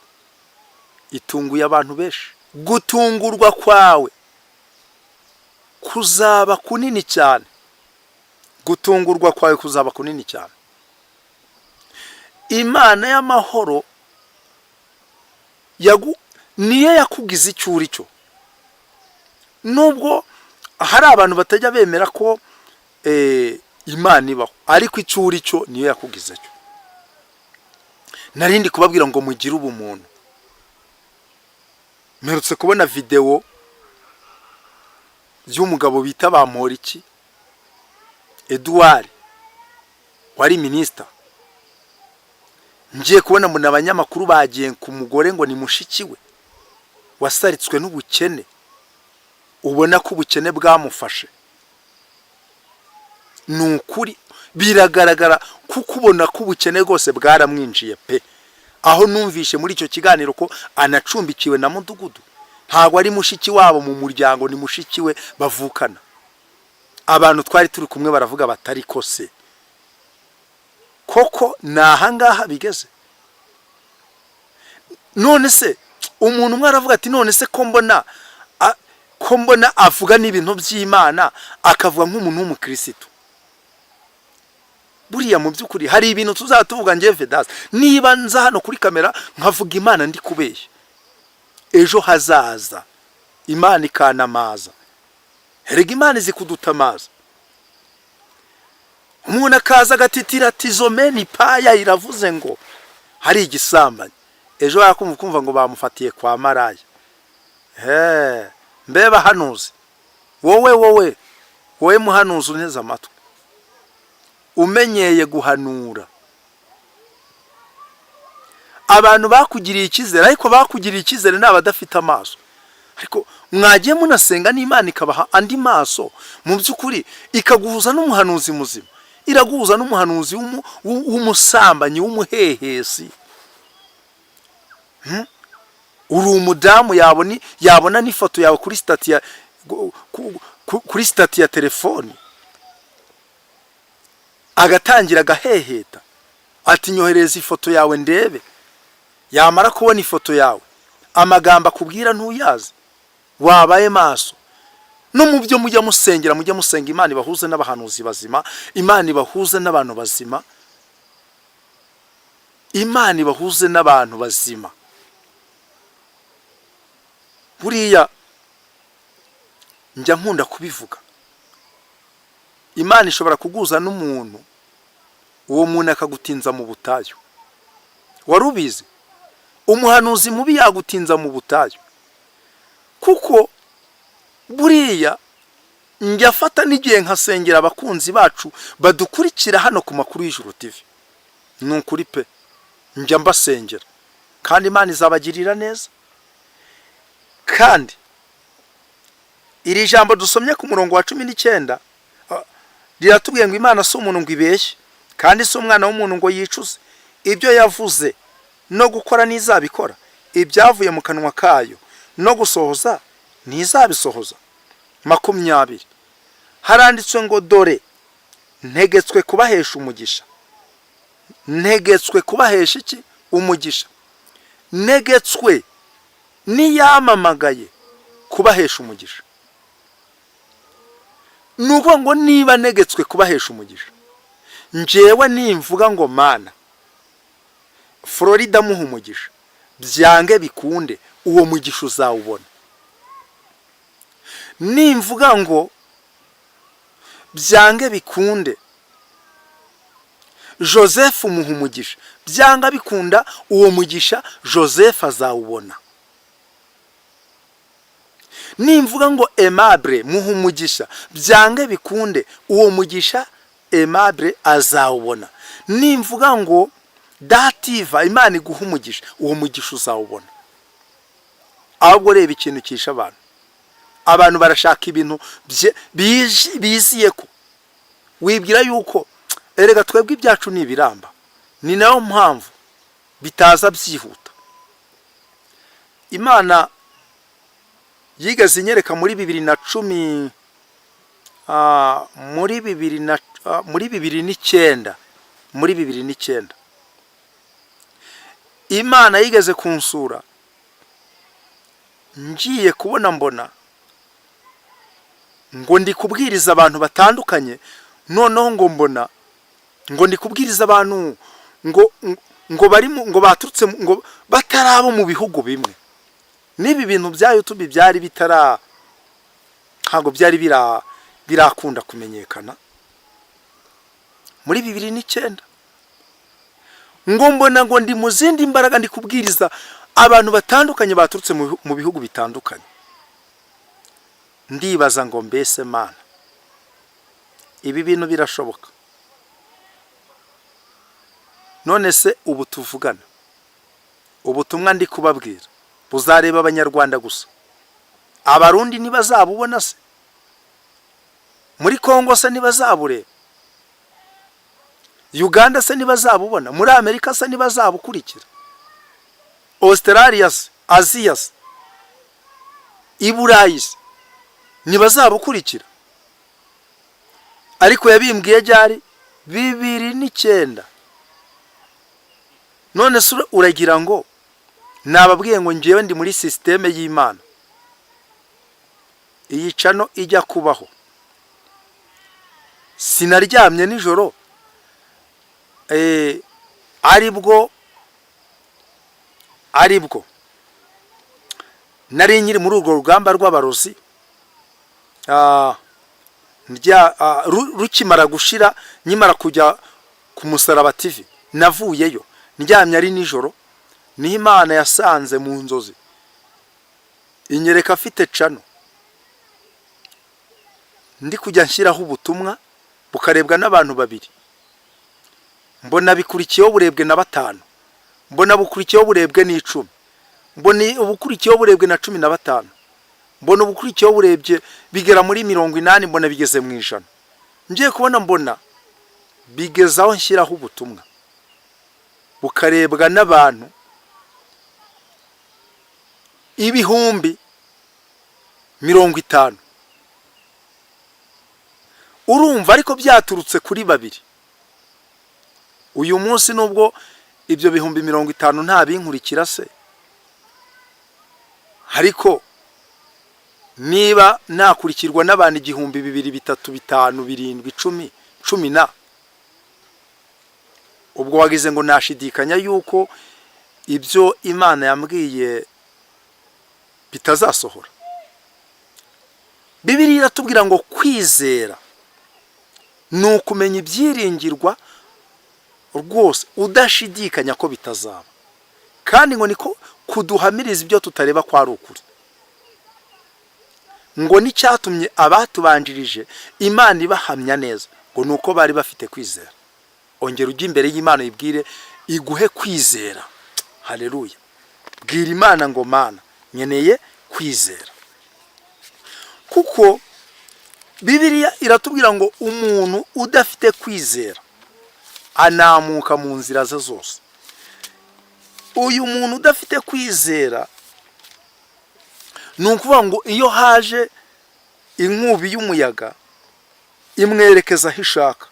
itunguye abantu benshi. Gutungurwa kwawe kuzaba kunini cyane, gutungurwa kwawe kuzaba kunini cyane. Imana y'amahoro niyo yakugize icyo uri cyo, nubwo hari abantu batajya bemera ko Imana ibaho, ariko icyo uri cyo niyo yakugize cyo. Narindi kubabwira ngo mugire ubumuntu. Mperutse kubona videwo y'umugabo bita Bamporiki Edouard wari minisita. Ngiye kubona mbona abanyamakuru bagiye ku mugore ngo ni mushiki we wasaritswe n'ubukene, ubona ko ubukene bwamufashe. Ni ukuri biragaragara, kuko ubona ko ubukene rwose bwaramwinjiye pe. Aho numvishe muri icyo kiganiro ko anacumbikiwe na mudugudu, ntabwo ari mushiki wabo mu muryango, ni mushiki we bavukana. Abantu twari turi kumwe baravuga batari ko se koko ni ahangaha bigeze? None se umuntu umwe aravuga ati: "None se ko mbona avuga n'ibintu by'Imana, akavuga nk'umuntu w'umukirisitu?" Buriya mu by'ukuri hari ibintu tuzaba tuvuga. Ngewe Vedasi, niba nza hano kuri kamera nkavuga Imana ndi kubeshya, ejo hazaza Imana ikanamaza. Erega Imana izi kudutamaza. Umuntu akaza agatitira ati: "Zomeni paya iravuze ngo hari igisambanyi." Ejo yakumva kumva ngo bamufatiye kwa maraya. He mbe bahanuzi, wowe wowe wowe muhanuzi unteze amatwi, umenyeye guhanura, abantu bakugiriye icyizere, ariko bakugiriye icyizere ni abadafite amaso. Ariko mwagiye munasenga n'Imana ikabaha andi maso. Mu by'ukuri ikaguhuza n'umuhanuzi muzima, iraguhuza n'umuhanuzi w'umusambanyi, w'umuhehesi. Uri umudamu, yabona n'ifoto yawe kuri status ya telefoni, agatangira agaheheta ati: "Nyohereza ifoto yawe ndebe." Yamara kubona ifoto yawe, amagambo akubwira ntuyazi. Wabaye maso no mu byo mujya musengera. Mujya musenga Imana ibahuze n'abahanuzi bazima, Imana ibahuze n'abantu bazima, Imana ibahuze n'abantu bazima. Buriya njya nkunda kubivuga, Imana ishobora kuguza n'umuntu, uwo muntu akagutinza mu butayu. Wari ubizi? Umuhanuzi mubi yagutinza mu butayu, kuko buriya njya afata n'igihe nkasengera abakunzi bacu badukurikira hano ku Makuru y'Ijuru TV. Ni ukuri pe, njya mbasengera kandi Imana izabagirira neza. Kandi iri jambo dusomye ku murongo wa 19 riratubwiye ngo Imana si umuntu ngo ibeshye, kandi si umwana w'umuntu ngo yicuze. Ibyo yavuze no gukora ntizabikora? Ibyavuye mu kanwa kayo no gusohoza ntizabisohoza? 20 haranditswe ngo: "Dore ntegetswe kubahesha umugisha." Ntegetswe kubahesha iki? Umugisha. Ntegetswe n'iyamamagaye kubahesha umugisha. Ni ukuvuga ngo niba ntegetswe kubahesha umugisha, njyewe nimvuga ngo: "Mana, Florida muha umugisha," byange bikunde uwo mugisha uzawubona. Nimvuga ngo: "Byange bikunde Joseph muha umugisha," byanga bikunda uwo mugisha Joseph azawubona. Nimvuga ngo: "Aimable muha umugisha," byange bikunde uwo mugisha Aimable azawubona. Nimvuga ngo: "Dativa, Imana iguha umugisha," uwo mugisha uzawubona. Ahubwo reba ikintu kisha abantu. Abantu barashaka ibintu biziye ko wibwira yuko erega twebwe ibyacu ni ibiramba. Ni nayo mpamvu bitaza byihuta. Imana yigeze inyereka muri 2010, muri bibiri na muri 2009, muri 2009 Imana yigeze kunsura. Ngiye kubona mbona ngo ndi kubwiriza abantu batandukanye. Noneho ngo mbona ngo ndi kubwiriza abantu ngo bari ngo baturutse ngo batari abo mu bihugu bimwe. N'ibi bintu bya YouTube byari bitara, ntabwo byari birakunda kumenyekana muri 2009. Ngo mbona ngo ndi mu zindi mbaraga, ndi kubwiriza abantu batandukanye baturutse mu bihugu bitandukanye. Ndibaza ngo: "Mbese Mana, ibi bintu birashoboka?" None se ubu tuvugana, ubutumwa ndi kubabwira buzareba Abanyarwanda gusa? Abarundi ntibazabubona se? Muri Kongo se ntibazabureba? Uganda se ntibazabubona? Muri Amerika se ntibazabukurikira? Australia se, Aziya se, i Burayi se ntibazabukurikira? Ariko yabimbwiye ryari? 2009. None se uragira ngo nababwiye ngo ngewe ndi muri système y'Imana. Iyi channel ijya kubaho, sinaryamye nijoro, aribwo nari nkiri muri urwo rugamba rw'abarozi. Rukimara gushira, nkimara kujya ku Musaraba TV, navuyeyo ndyamye ari nijoro, niho Imana yasanze mu nzozi, inyereka afite channel, ndi kujya nshyiraho ubutumwa bukarebwa n'abantu babiri, mbona bikurikiyeho burebwe na batanu, mbona bukurikiyeho burebwe n'10, mbona ubukurikiyeho burebwe na 15, mbona ubukurikiyeho burebye bigera muri 80, mbona bigeze mu 100. Ngiye kubona mbona bigeze aho nshyiraho ubutumwa bukarebwa n'abantu 50,000. Urumva, ariko byaturutse kuri babiri. Uyu munsi nubwo ibyo 50,000 nta binkurikira se, ariko niba nakurikirwa n'abantu 1000, 2, 3, 5, 7, 10, 10 na, ubwo wagize ngo nashidikanya yuko ibyo Imana yambwiye bitazasohora? Bibiliya iratubwira ngo kwizera ni ukumenya ibyiringirwa rwose udashidikanya ko bitazaba, kandi ngo niko kuduhamiriza ibyo tutareba ko ari ukuri. Ngo n'icyatumye abatubanjirije Imana ibahamya neza, ngo ni uko bari bafite kwizera. Ongera ujye imbere y'Imana, uyibwire iguhe kwizera. Haleluya! Bwira Imana ngo: "Mana, nkeneye kwizera." Kuko Bibiliya iratubwira ngo umuntu udafite kwizera anamuka mu nzira ze zose. Uyu muntu udafite kwizera, ni ukuvuga ngo iyo haje inkubi y'umuyaga imwerekeza aho ishaka,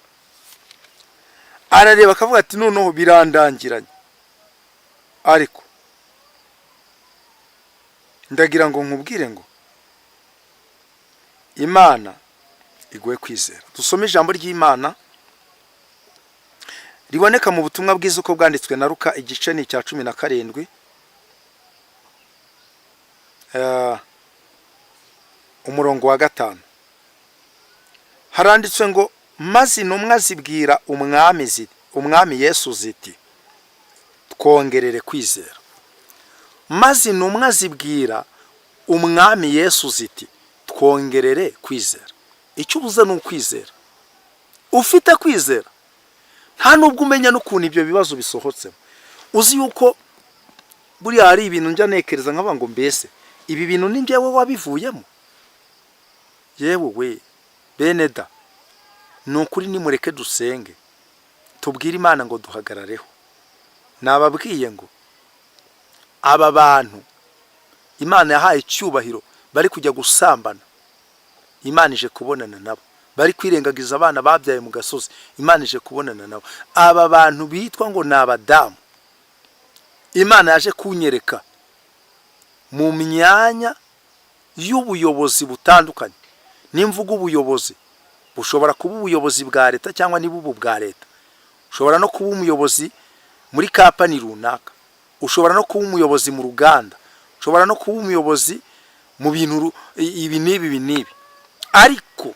arareba akavuga ati: "Noneho birandangiranye." Ariko ndagira ngo nkubwire ngo Imana iguhe kwizera. Dusome ijambo ry'Imana riboneka mu Butumwa bwiza uko bwanditswe na Luka, igice ni icya 17, umurongo wa 5. Haranditswe ngo: "Maze intumwa zibwira Umwami Yesu ziti: 'Twongerere kwizera.'" Maze intumwa zibwira Umwami Yesu ziti: "Twongerere kwizera." Icyo ubuze ni ukwizera. Ufite kwizera, nta nubwo umenya n'ukuntu ibyo bibazo bisohotsemo. Uzi yuko buriya hari ibintu njya ntekereza nkavuga ngo: "Mbese Ibi bintu ni njyewe wabivuyemo. Yewe we, bene da, ni ukuri nimureke dusenge, tubwire Imana ngo duhagarareho. Nababwiye ngo aba bantu Imana yahaye icyubahiro bari kujya gusambana, Imana ije kubonana nabo. Bari kwirengagiza abana babyaye mu gasozi, Imana ije kubonana nabo. Aba bantu bitwa ngo ni abadamu, Imana yaje kunyereka mu myanya y'ubuyobozi butandukanye. Nimvuga ubuyobozi, bushobora kuba ubuyobozi bwa leta cyangwa niba ubu bwa leta, ushobora no kuba umuyobozi muri company runaka, ushobora no kuba umuyobozi mu ruganda, ushobora no kuba umuyobozi mu bintu ibi n'ibi, ibi n'ibi, ariko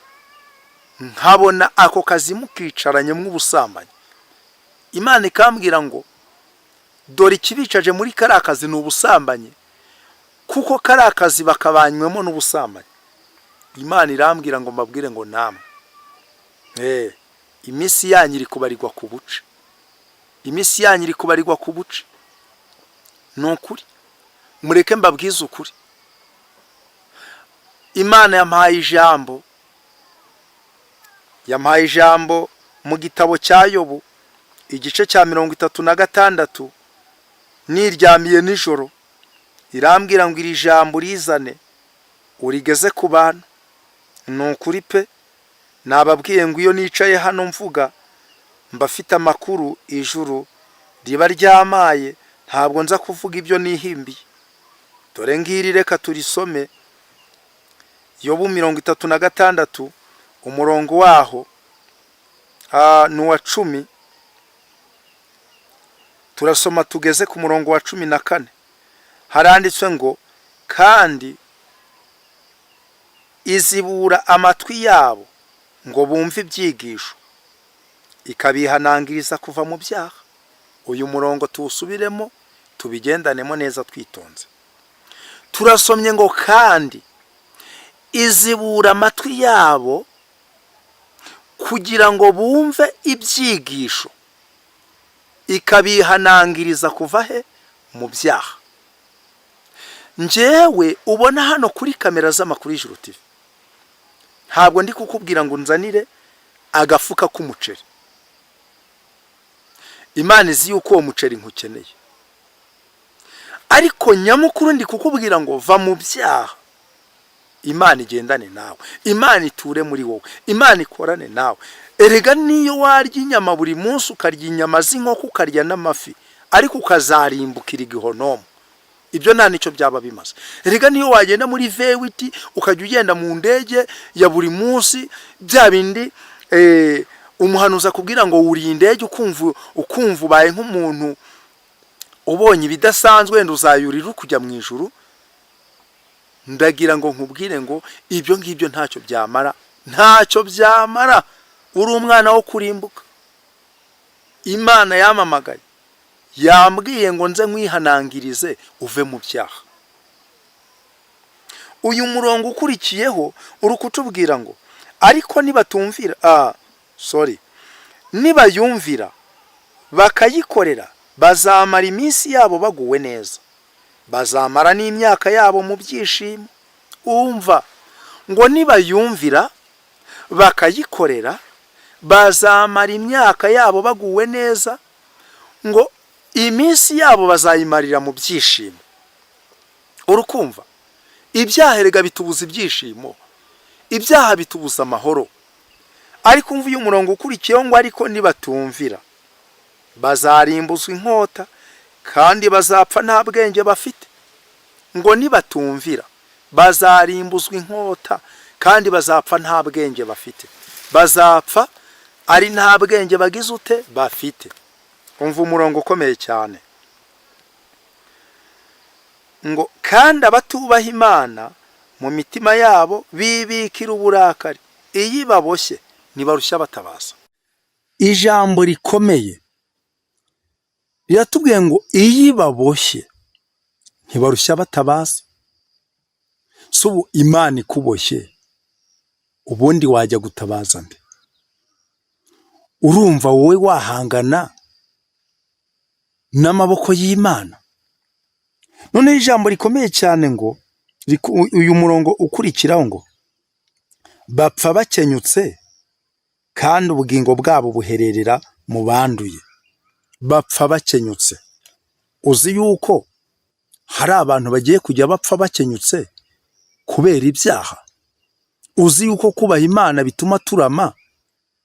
nkabona ako kazi mukicaranye mw'ubusambanyi. Imana ikambwira ngo dore ikibicaje muri kariya kazi ni ubusambanyi, kuko kariya kazi bakabanywemo n'ubusambanyi. Imana irambwira ngo mbabwire ngo namwe iminsi yanyu iri kubarirwa ku buce, iminsi yanyu iri kubarirwa ku buce. Ni ukuri, mureke mbabwize ukuri. Imana yampaye ijambo, yampaye ijambo mu gitabo cya Yobu, igice cya 36. Niryamiye nijoro, irambwira ngo iri jambo urizane urigeze ku bantu. Ni ukuri pe, nababwiye ngo iyo nicaye hano mvuga mba afite amakuru ijuru riba ryamaye, ntabwo nza kuvuga ibyo nihimbiye. Dore ngiri, reka turisome. Yobu 36, umurongo waho ni uwa 10. Turasoma tugeze ku murongo wa 14. Haranditswe ngo: "Kandi izibura amatwi yabo ngo bumve ibyigisho, ikabihanangiriza kuva mu byaha." Uyu murongo tuwusubiremo, tubigendanemo neza twitonze. Turasomye ngo: "Kandi izibura amatwi yabo kugira ngo bumve ibyigisho, ikabihanangiriza kuva he? Mu byaha." Njyewe ubona hano kuri kamera z'amakuru y'Ijuru TV, ntabwo ndi kukubwira ngo nzanire agafuka k'umuceri. Imana izi yuko uwo muceri nkukeneye, ariko nyamukuru ndi kukubwira ngo va mu byaha, Imana igendane nawe, Imana iture muri wowe, Imana ikorane nawe. Erega niyo warya inyama buri munsi, ukarya inyama z'inkoko, ukarya n'amafi, ariko ukazarimbukira igihonomo, ibyo nta nicyo byaba bimaze. Erega niyo wagenda muri V8, ukajya ugenda mu ndege ya buri munsi, bya bindi umuhanuzi akubwira ngo wuriye indege, ukumva ubaye nk'umuntu ubonye ibidasanzwe, wenda uzayurira uri kujya mu ijuru. Ndagira ngo nkubwire ngo ibyo ngibyo ntacyo byamara, ntacyo byamara, uri umwana wo kurimbuka. Imana yamamagaye, yambwiye ngo nze nkwihanangirize uve mu byaha. Uyu murongo ukurikiyeho uri kutubwira ngo ariko nibatumvira, sorry, nibayumvira bakayikorera, bazamara iminsi yabo baguwe neza, bazamara n'imyaka yabo mu byishimo. Umva ngo nibayumvira bakayikorera, bazamara imyaka yabo baguwe neza, ngo iminsi yabo bazayimarira mu byishimo. Urukumva, ibyaha erega bitubuza ibyishimo, ibyaha bitubuza amahoro. Ariko umva uyu murongo ukurikiyeho ngo ariko nibatumvira, bazarimbuzwa inkota, kandi bazapfa nta bwenge bafite. Ngo nibatumvira bazarimbuzwa inkota, kandi bazapfa nta bwenge bafite. Bazapfa ari nta bwenge bagize ute? Bafite. Umva umurongo ukomeye cyane ngo: "Kandi abatubaha Imana mu mitima yabo bibikira uburakari, iyo ibaboshye ntibarushya batabaza." Ijambo rikomeye riratubwiye ngo iyo ibaboshye ntibarushya batabaza. Si ubu Imana ikuboshye, ubundi wajya gutabaza nde? Urumva wowe wahangana n'amaboko y'Imana? Noneho ijambo rikomeye cyane ngo Uyu murongo ukurikiraho ngo bapfa bakenyutse, kandi ubugingo bwabo buhererera mu banduye. Bapfa bakenyutse. Uzi yuko hari abantu bagiye kujya bapfa bakenyutse kubera ibyaha? Uzi yuko kubaha Imana bituma turama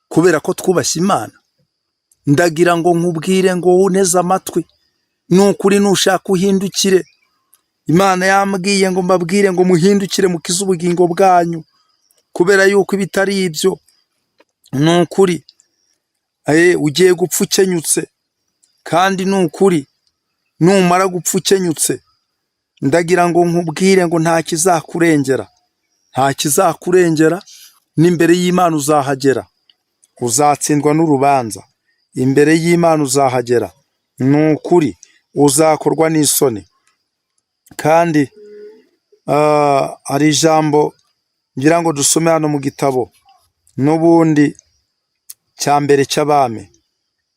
kubera ko twubashye Imana? Ndagira ngo nkubwire ngo uneze amatwi, ni ukuri nushaka uhindukire. Imana yambwiye ngo mbabwire ngo muhindukire, mukize ubugingo bwanyu, kubera yuko ibitari ibyo, ni ukuri ugiye gupfa ukenyutse. Kandi ni ukuri numara gupfa ukenyutse, ndagira ngo nkubwire ngo nta kizakurengera, nta kizakurengera. N'imbere y'Imana uzahagera, uzatsindwa n'urubanza. Imbere y'Imana uzahagera, ni ukuri uzakorwa n'isoni. Kandi hari ijambo ngira ngo dusome hano mu gitabo n'ubundi cya mbere cy'Abami,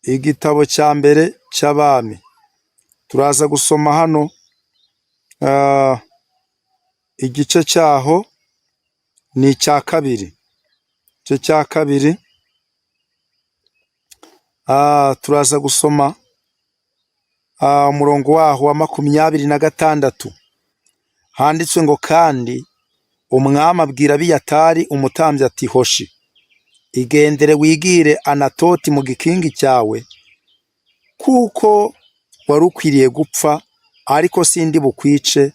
igitabo cya mbere cy'Abami. Turaza gusoma hano igice cyaho ni icya kabiri, igice cya kabiri. Turaza gusoma umurongo waho wa 26. Handitswe ngo: "Kandi umwami abwira Abiyatari umutambyi ati: 'Hoshi, igendere wigire Anatoti mu gikingi cyawe, kuko wari ukwiriye gupfa, ariko sindi bukwice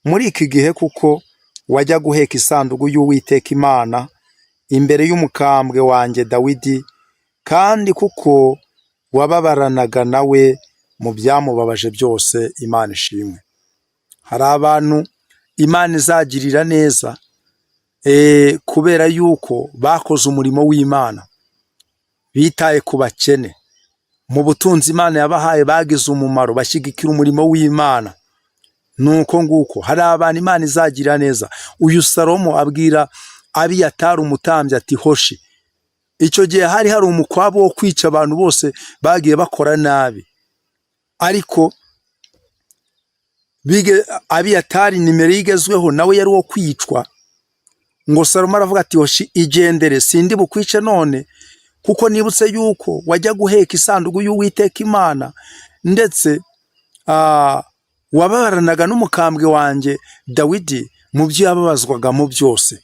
muri iki gihe, kuko wajya guheka isanduku y'Uwiteka Imana imbere y'umukambwe wanjye Dawidi, kandi kuko wababaranaga nawe mu byamubabaje byose.'" Imana ishimwe. Hari abantu Imana izagirira neza kubera yuko bakoze umurimo w'Imana, bitaye ku bakene mu butunzi Imana yabahaye, bagize umumaro, bashyigikira umurimo w'Imana. Nuko nguko hari abantu Imana izagirira neza. Uyu Salomo abwira Abiyatari umutambyi ati: "Hoshi." Icyo gihe hari umukwabo wo kwica abantu bose bagiye bakora nabi, ariko Abiyatari nimero igezweho nawe yari uwo kwicwa. Ngo Salomo aravuga ati: "Hoshi, igendere, sindi bukwice none, kuko nibutse yuko wajya guheka isanduku y'Uwiteka Imana, ndetse wababaranaga n'umukambwe wanjye Dawidi mu byo yababazwagamo byose."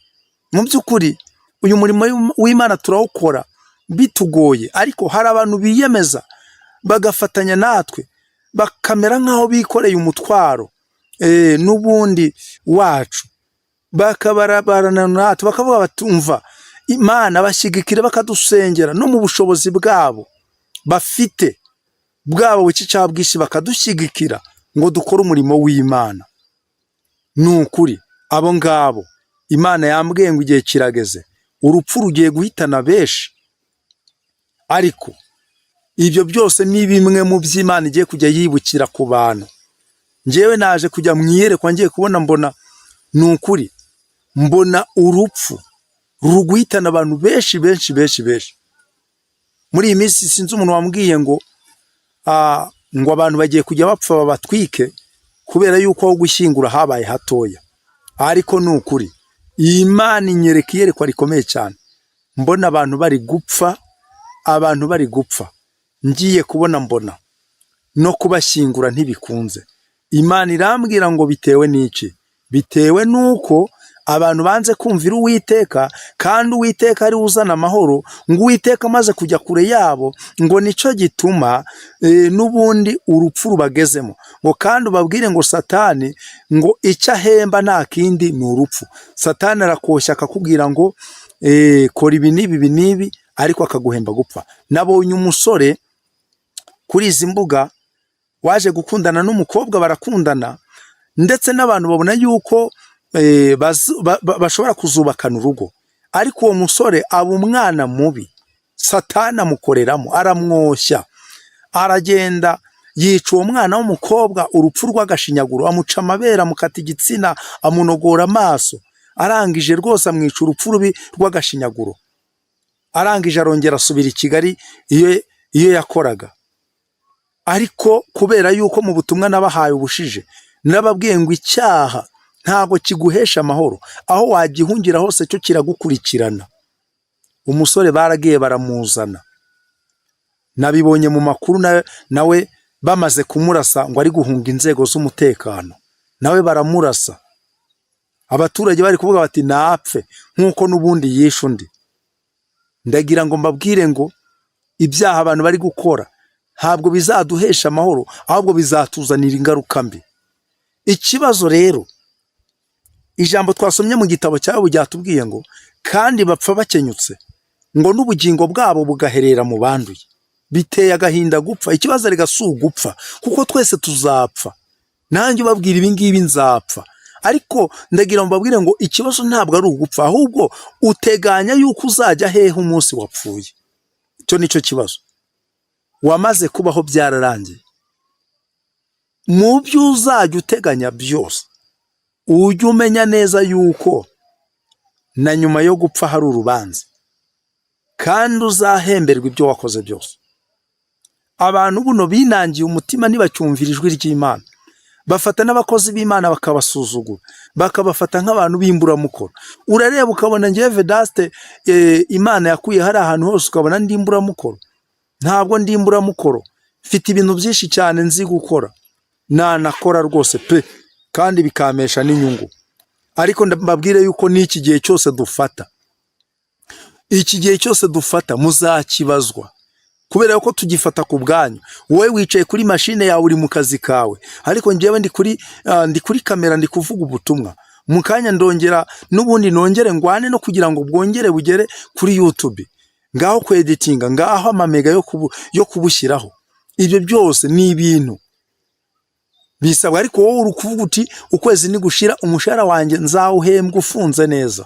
Mu by'ukuri uyu murimo w'Imana turawukora bitugoye, ariko hari abantu biyemeza bagafatanya natwe, bakamera nk'aho bikoreye umutwaro n'ubundi wacu, bakabarabarana natwe, bakavuga bati: "Umva, Imana bashyigikira," bakadusengera no mu bushobozi bwabo bafite, bwabo buke cyangwa bwinshi, bakadushyigikira ngo dukore umurimo w'Imana. Ni ukuri abo ngabo Imana yambwiye ngo igihe kirageze, urupfu rugiye guhitana benshi. Ariko ibyo byose ni bimwe mu byo Imana igiye kujya yibukira ku bantu. Njyewe naje kujya mu iyerekwa, ngiye kubona mbona, ni ukuri mbona urupfu ruri guhitana abantu benshi, benshi, benshi, benshi muri iyi minsi. Sinzi umuntu wambwiye ngo abantu bagiye kujya bapfa babatwike kubera yuko aho gushyingura habaye hatoya. Ariko ni ukuri iyi Mana inyereka iyerekwa rikomeye cyane, mbona abantu bari gupfa, abantu bari gupfa. Ngiye kubona mbona no kubashyingura ntibikunze. Imana irambwira ngo bitewe n'iki? Bitewe n'uko abantu banze kumvira Uwiteka, kandi Uwiteka ari we uzana amahoro. Ngo Uwiteka amaze kujya kure yabo, ngo nicyo gituma n'ubundi urupfu rubagezemo. Ngo kandi ubabwire ngo Satani ngo icyo ahemba nta kindi ni urupfu. Satani arakoshya akakubwira ngo kora ibi n'ibi, ibi n'ibi, ariko akaguhemba gupfa. Nabonye umusore kuri izi mbuga waje gukundana n'umukobwa, barakundana, ndetse n'abantu babona yuko bashobora kuzubakana urugo. Ariko uwo musore aba umwana mubi, Satani amukoreramo, aramwoshya, aragenda yica uwo mwana w'umukobwa urupfu rw'agashinyaguro, amuca amabere, amukata igitsina, amunogora amaso, arangije rwose amwica urupfu rubi rw'agashinyaguro. Arangije arongera asubira i Kigali iyo yakoraga. Ariko kubera yuko mu butumwa nabahaye ubushije nababwiye ngo icyaha Ntabwo kiguhesha amahoro. Aho wagihungira hose cyo kiragukurikirana. Umusore baragiye baramuzana, nabibonye mu makuru, nawe bamaze kumurasa ngo ari guhunga inzego z'umutekano, nawe baramurasa. Abaturage bari kuvuga bati: "Napfe nk'uko n'ubundi yishe undi." Ndagira ngo mbabwire ngo ibyaha abantu bari gukora ntabwo bizaduhesha amahoro, ahubwo bizatuzanira ingaruka mbi. Ikibazo rero, ijambo twasomye mu gitabo cyawe ryatubwiye ngo kandi bapfa bakenyutse, ngo n'ubugingo bwabo bugaherera mu banduye. Biteye agahinda gupfa. Ikibazo rega si ugupfa, kuko twese tuzapfa. Nanjye ubabwira ibi ngibi nzapfa. Ariko ndagira ngo mbabwire ngo ikibazo ntabwo ari ugupfa, ahubwo uteganya yuko uzajya hehe umunsi wapfuye. Icyo ni cyo kibazo. Wamaze kubaho, byararangiye. Mu byo uzajya uteganya byose, ujye umenya neza yuko na nyuma yo gupfa hari urubanza, kandi uzahemberwa ibyo wakoze byose. Abantu buno binangiye umutima, ntibacyumvira ijwi ry'Imana. Bafata n'abakozi b'Imana bakabasuzugura, bakabafata nk'abantu b'imburamukoro. Urareba ukabona ngewe Vedaste, Imana yakuye hari ahantu hose, ukabona ndi imburamukoro. Ntabwo ndi imburamukoro. Mfite ibintu byinshi cyane nzi gukora, nanakora rwose pe, kandi bikampesha n'inyungu. Ariko mbabwire yuko n'iki gihe cyose dufata, iki gihe cyose dufata muzakibazwa, kubera ko tugifata ku bwanyu. Wowe wicaye kuri mashine yawe, uri mu kazi kawe, ariko njyewe ndi kuri kamera, ndi kuvuga ubutumwa. Mu kanya ndongera n'ubundi nongere ngwane no kugira ngo bwongere bugere kuri YouTube, ngaho kweditinga, ngaho amamega yo kubushyiraho. Ibyo byose ni ibintu bisabwa. Ariko wowe uri kuvuga uti: "Ukwezi nigushira umushahara wanjye nzawuhembwa ufunze neza."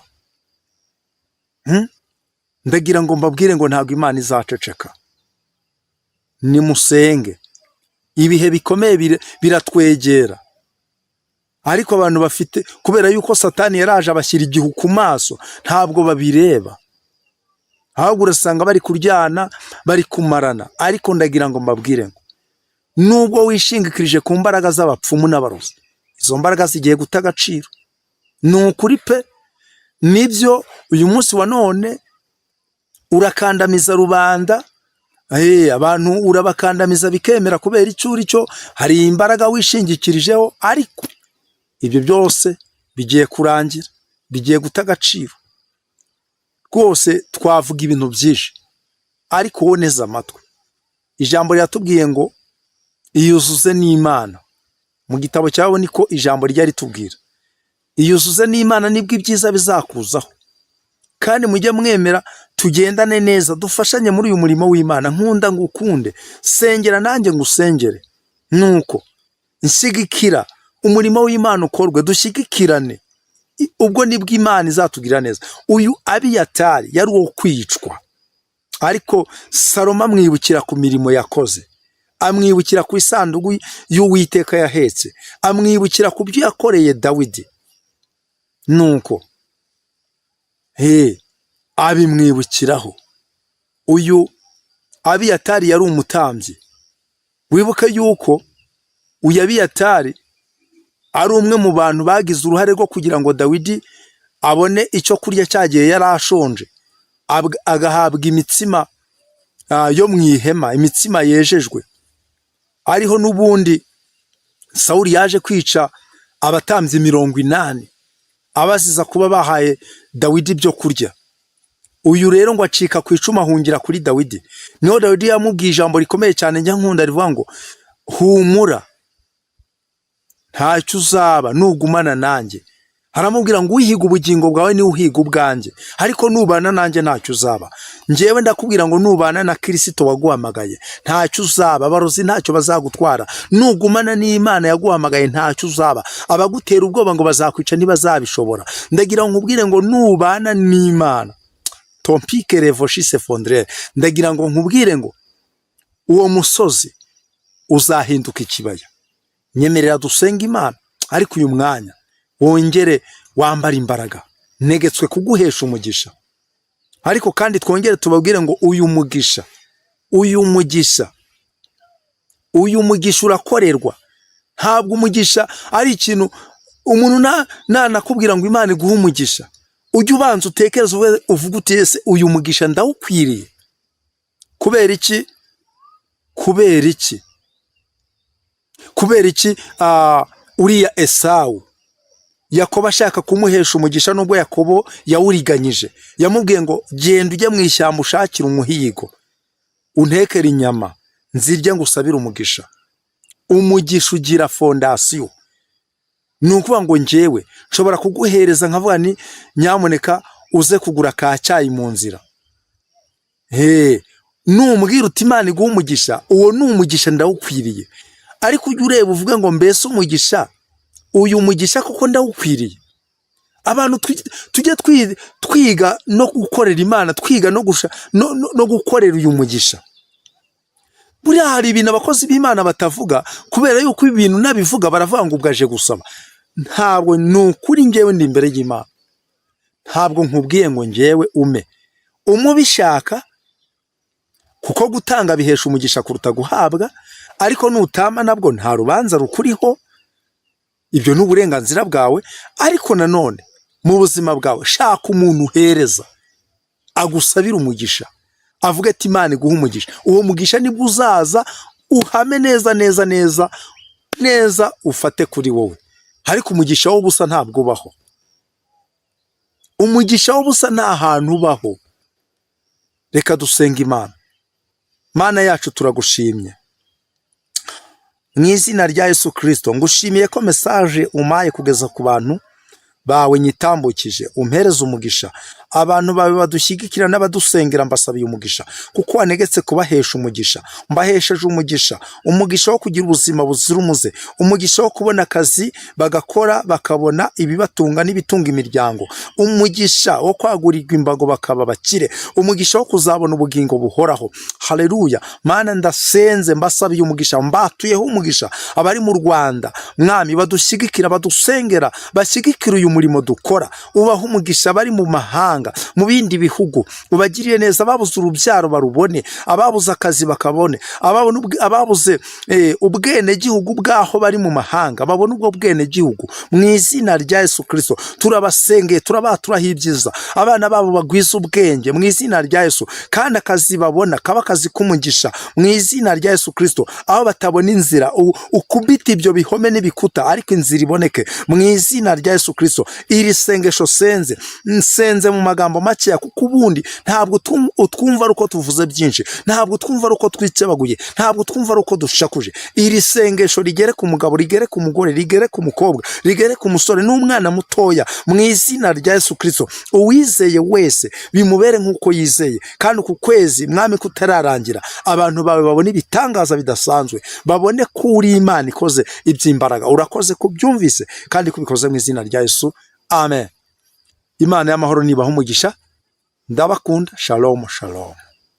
Ndagira ngo mbabwire ngo ntabwo Imana izaceceka. Nimusenge. Ibihe bikomeye biratwegera, ariko abantu bafite, kubera yuko Satani yaraje abashyira igihu ku maso, ntabwo babireba, ahubwo urasanga bari kuryana, bari kumarana. Ariko ndagira ngo mbabwire ngo nubwo wishingikirije ku mbaraga z'abapfumu n'abarozi, izo mbaraga zigiye guta agaciro. Ni ukuri pe. Nibyo, uyu munsi wa none urakandamiza rubanda, abantu urabakandamiza bikemera kubera icyo uri cyo, hari imbaraga wishingikirijeho. Ariko ibyo byose bigiye kurangira, bigiye guta agaciro rwose. Twavuga ibintu byinshi, ariko wowe neza amatwi. Ijambo riratubwiye ngo iyuzuze n'Imana. Mu gitabo cyawe niko ijambo rijya ritubwira: iyuzuze n'Imana, nibwo ibyiza bizakuzaho. Kandi mujye mwemera tugendane neza, dufashanye muri uyu murimo w'Imana. Nkunda ngukunde, sengera nanjye ngusengere, nuko nshyigikira umurimo w'Imana ukorwe, dushyigikirane. Ubwo nibwo Imana izatugirira neza. Uyu Abiyatari yari uwo kwicwa, ariko Salomo amwibukira ku mirimo yakoze, amwibukira ku isanduku y'Uwiteka yahetse, amwibukira ku byo yakoreye Dawidi. Nuko he abimwibukiraho. Uyu Abiyatari yari umutambyi. Wibuke yuko uyu Abiyatari ari umwe mu bantu bagize uruhare rwo kugira ngo Dawidi abone icyo kurya cyagiye yari ashonje, agahabwa imitsima yo mu ihema, imitsima yejejwe. Ariho n'ubundi Sawuli yaje kwica abatambyi 80, abaziza kuba bahaye Dawidi ibyo kurya. Uyu rero ngo acika ku icumu, ahungira kuri Dawidi. Niho Dawidi yamubwiye ijambo rikomeye cyane njya nkunda, rivuga ngo: "Humura, ntacyo uzaba nugumana nanjye." Aramubwira ngo: "Uhiga ubugingo bwawe niwe uhiga ubwanjye, ariko nubana nanjye ntacyo uzaba." Njyewe ndakubwira ngo nubana na Kirisito waguhamagaye ntacyo uzaba. Abarozi ntacyo bazagutwara. Nugumana n'Imana yaguhamagaye ntacyo uzaba. Abagutera ubwoba ngo bazakwica ntibazabishobora. Ndagira ngo nkubwire ngo nubana n'Imana, tompike revoshise fondrere, ndagira ngo nkubwire ngo uwo musozi uzahinduka ikibaya. Nyemerera dusenge Imana, ariko uyu mwanya wongere wambara imbaraga. Ntegetswe kuguhesha umugisha, ariko kandi twongere tubabwire ngo uyu mugisha urakorerwa. Ntabwo umugisha ari ikintu Umuntu nanakubwira ngo Imana iguhe umugisha, ujye ubanza utekereze, uvuge uti: "Ese uyu mugisha ndawukwiriye?" Kubera iki? Kubera iki? Kubera iki? Uriya Esawu, Yakobo ashaka kumuhesha umugisha, nubwo Yakobo yawuriganyije, yamubwiye ngo: "Genda ujye mu ishyamba ushakire umuhigo, untekere inyama nzirye, ngo usabire umugisha." Umugisha ugira fondation. Ni ukuvuga ngo njyewe nshobora kuguhereza nkavuga ni: "Nyamuneka uze kugura ka cyayi mu nzira." He, numbwira uti: "Imana iguha umugisha," uwo ni umugisha ndawukwiriye. Ariko ujye ureba uvuge ngo: "Mbese umugisha, uyu mugisha koko ndawukwiriye?" Abantu tujye twiga no gukorera Imana, twiga no gukorera uyu mugisha. Buriya hari ibintu abakozi b'Imana batavuga kubera yuko ibintu nabivuga baravuga ngo ubwo aje gusaba. Ntabwo, ni ukuri, ngewe ndi imbere y'Imana, ntabwo nkubwiye ngo ngewe ume umubishaka, kuko gutanga bihesha umugisha kuruta guhabwa. Ariko nutama nabwo nta rubanza rukuriho, ibyo ni uburenganzira bwawe. Ariko nanone mu buzima bwawe shaka umuntu uhereza agusabira umugisha, avuga ati: "Imana iguha umugisha." Uwo mugisha nibwo uzaza uhame neza neza neza neza, ufate kuri wowe. Ariko umugisha w'ubusa ntabwo ubaho. Umugisha w'ubusa nta hantu ubaho. Reka dusenga Imana. Mana yacu, turagushimye mu izina rya Yesu Kirisito. Ngushimiye ko message umaye kugeza ku bantu bawe nyitambukije, umpereze umugisha. Abantu bawe badushyigikira n'abadusengera, mbasabiye umugisha, kuko wanegetse kubahesha umugisha. Mbahesheje umugisha, umugisha wo kugira ubuzima buzira umuze, umugisha wo kubona akazi bagakora bakabona ibibatunga n'ibitunga imiryango, umugisha wo kwagurirwa imbago bakaba abakire, umugisha wo kuzabona ubugingo buhoraho. Haleluya! Mana, ndasenze, mbasabiye umugisha, mbatuyeho umugisha. Abari mu Rwanda, Mwami, badushyigikira, badusengera, bashyigikira uyu murimo dukora, ubaha umugisha. Abari mu mahanga, mu bindi bihugu, ubagiriye neza. Ababuze urubyaro barubone, ababuze akazi bakabone, ababuze ubwenegihugu bw'aho bari mu mahanga babone ubwo bwenegihugu mu izina rya Yesu Kirisito. Turabasengeye, turabaturaho ibyiza. Abana babo bagwize ubwenge mu izina rya Yesu, kandi akazi babona kaba akazi k'umugisha mu izina rya Yesu Kirisito. Aho batabona inzira, ukubite ibyo bihome n'ibikuta, ariko inzira iboneke mu izina rya Yesu Kirisito. Iri sengesho senze, nsenze mu magambo makeya, kuko ubundi ntabwo utwumva ari uko tuvuze byinshi, ntabwo twumva ari uko twikebaguye, ntabwo twumva ari uko dushakuje. Iri sengesho rigere ku mugabo, rigere ku mugore, rigere ku mukobwa, rigere ku musore n'umwana mutoya mu izina rya Yesu Kirisito. Uwizeye wese bimubere nk'uko yizeye. Kandi uku kwezi, Mwami, kutararangira, abantu bawe babone ibitangaza bidasanzwe, babone ko uri Imana ikoze iby'imbaraga. Urakoze kubyumvise kandi kubikoze mu izina rya Yesu, amen. Imana y'amahoro nibaha umugisha. Ndabakunda. Shalom, shalom.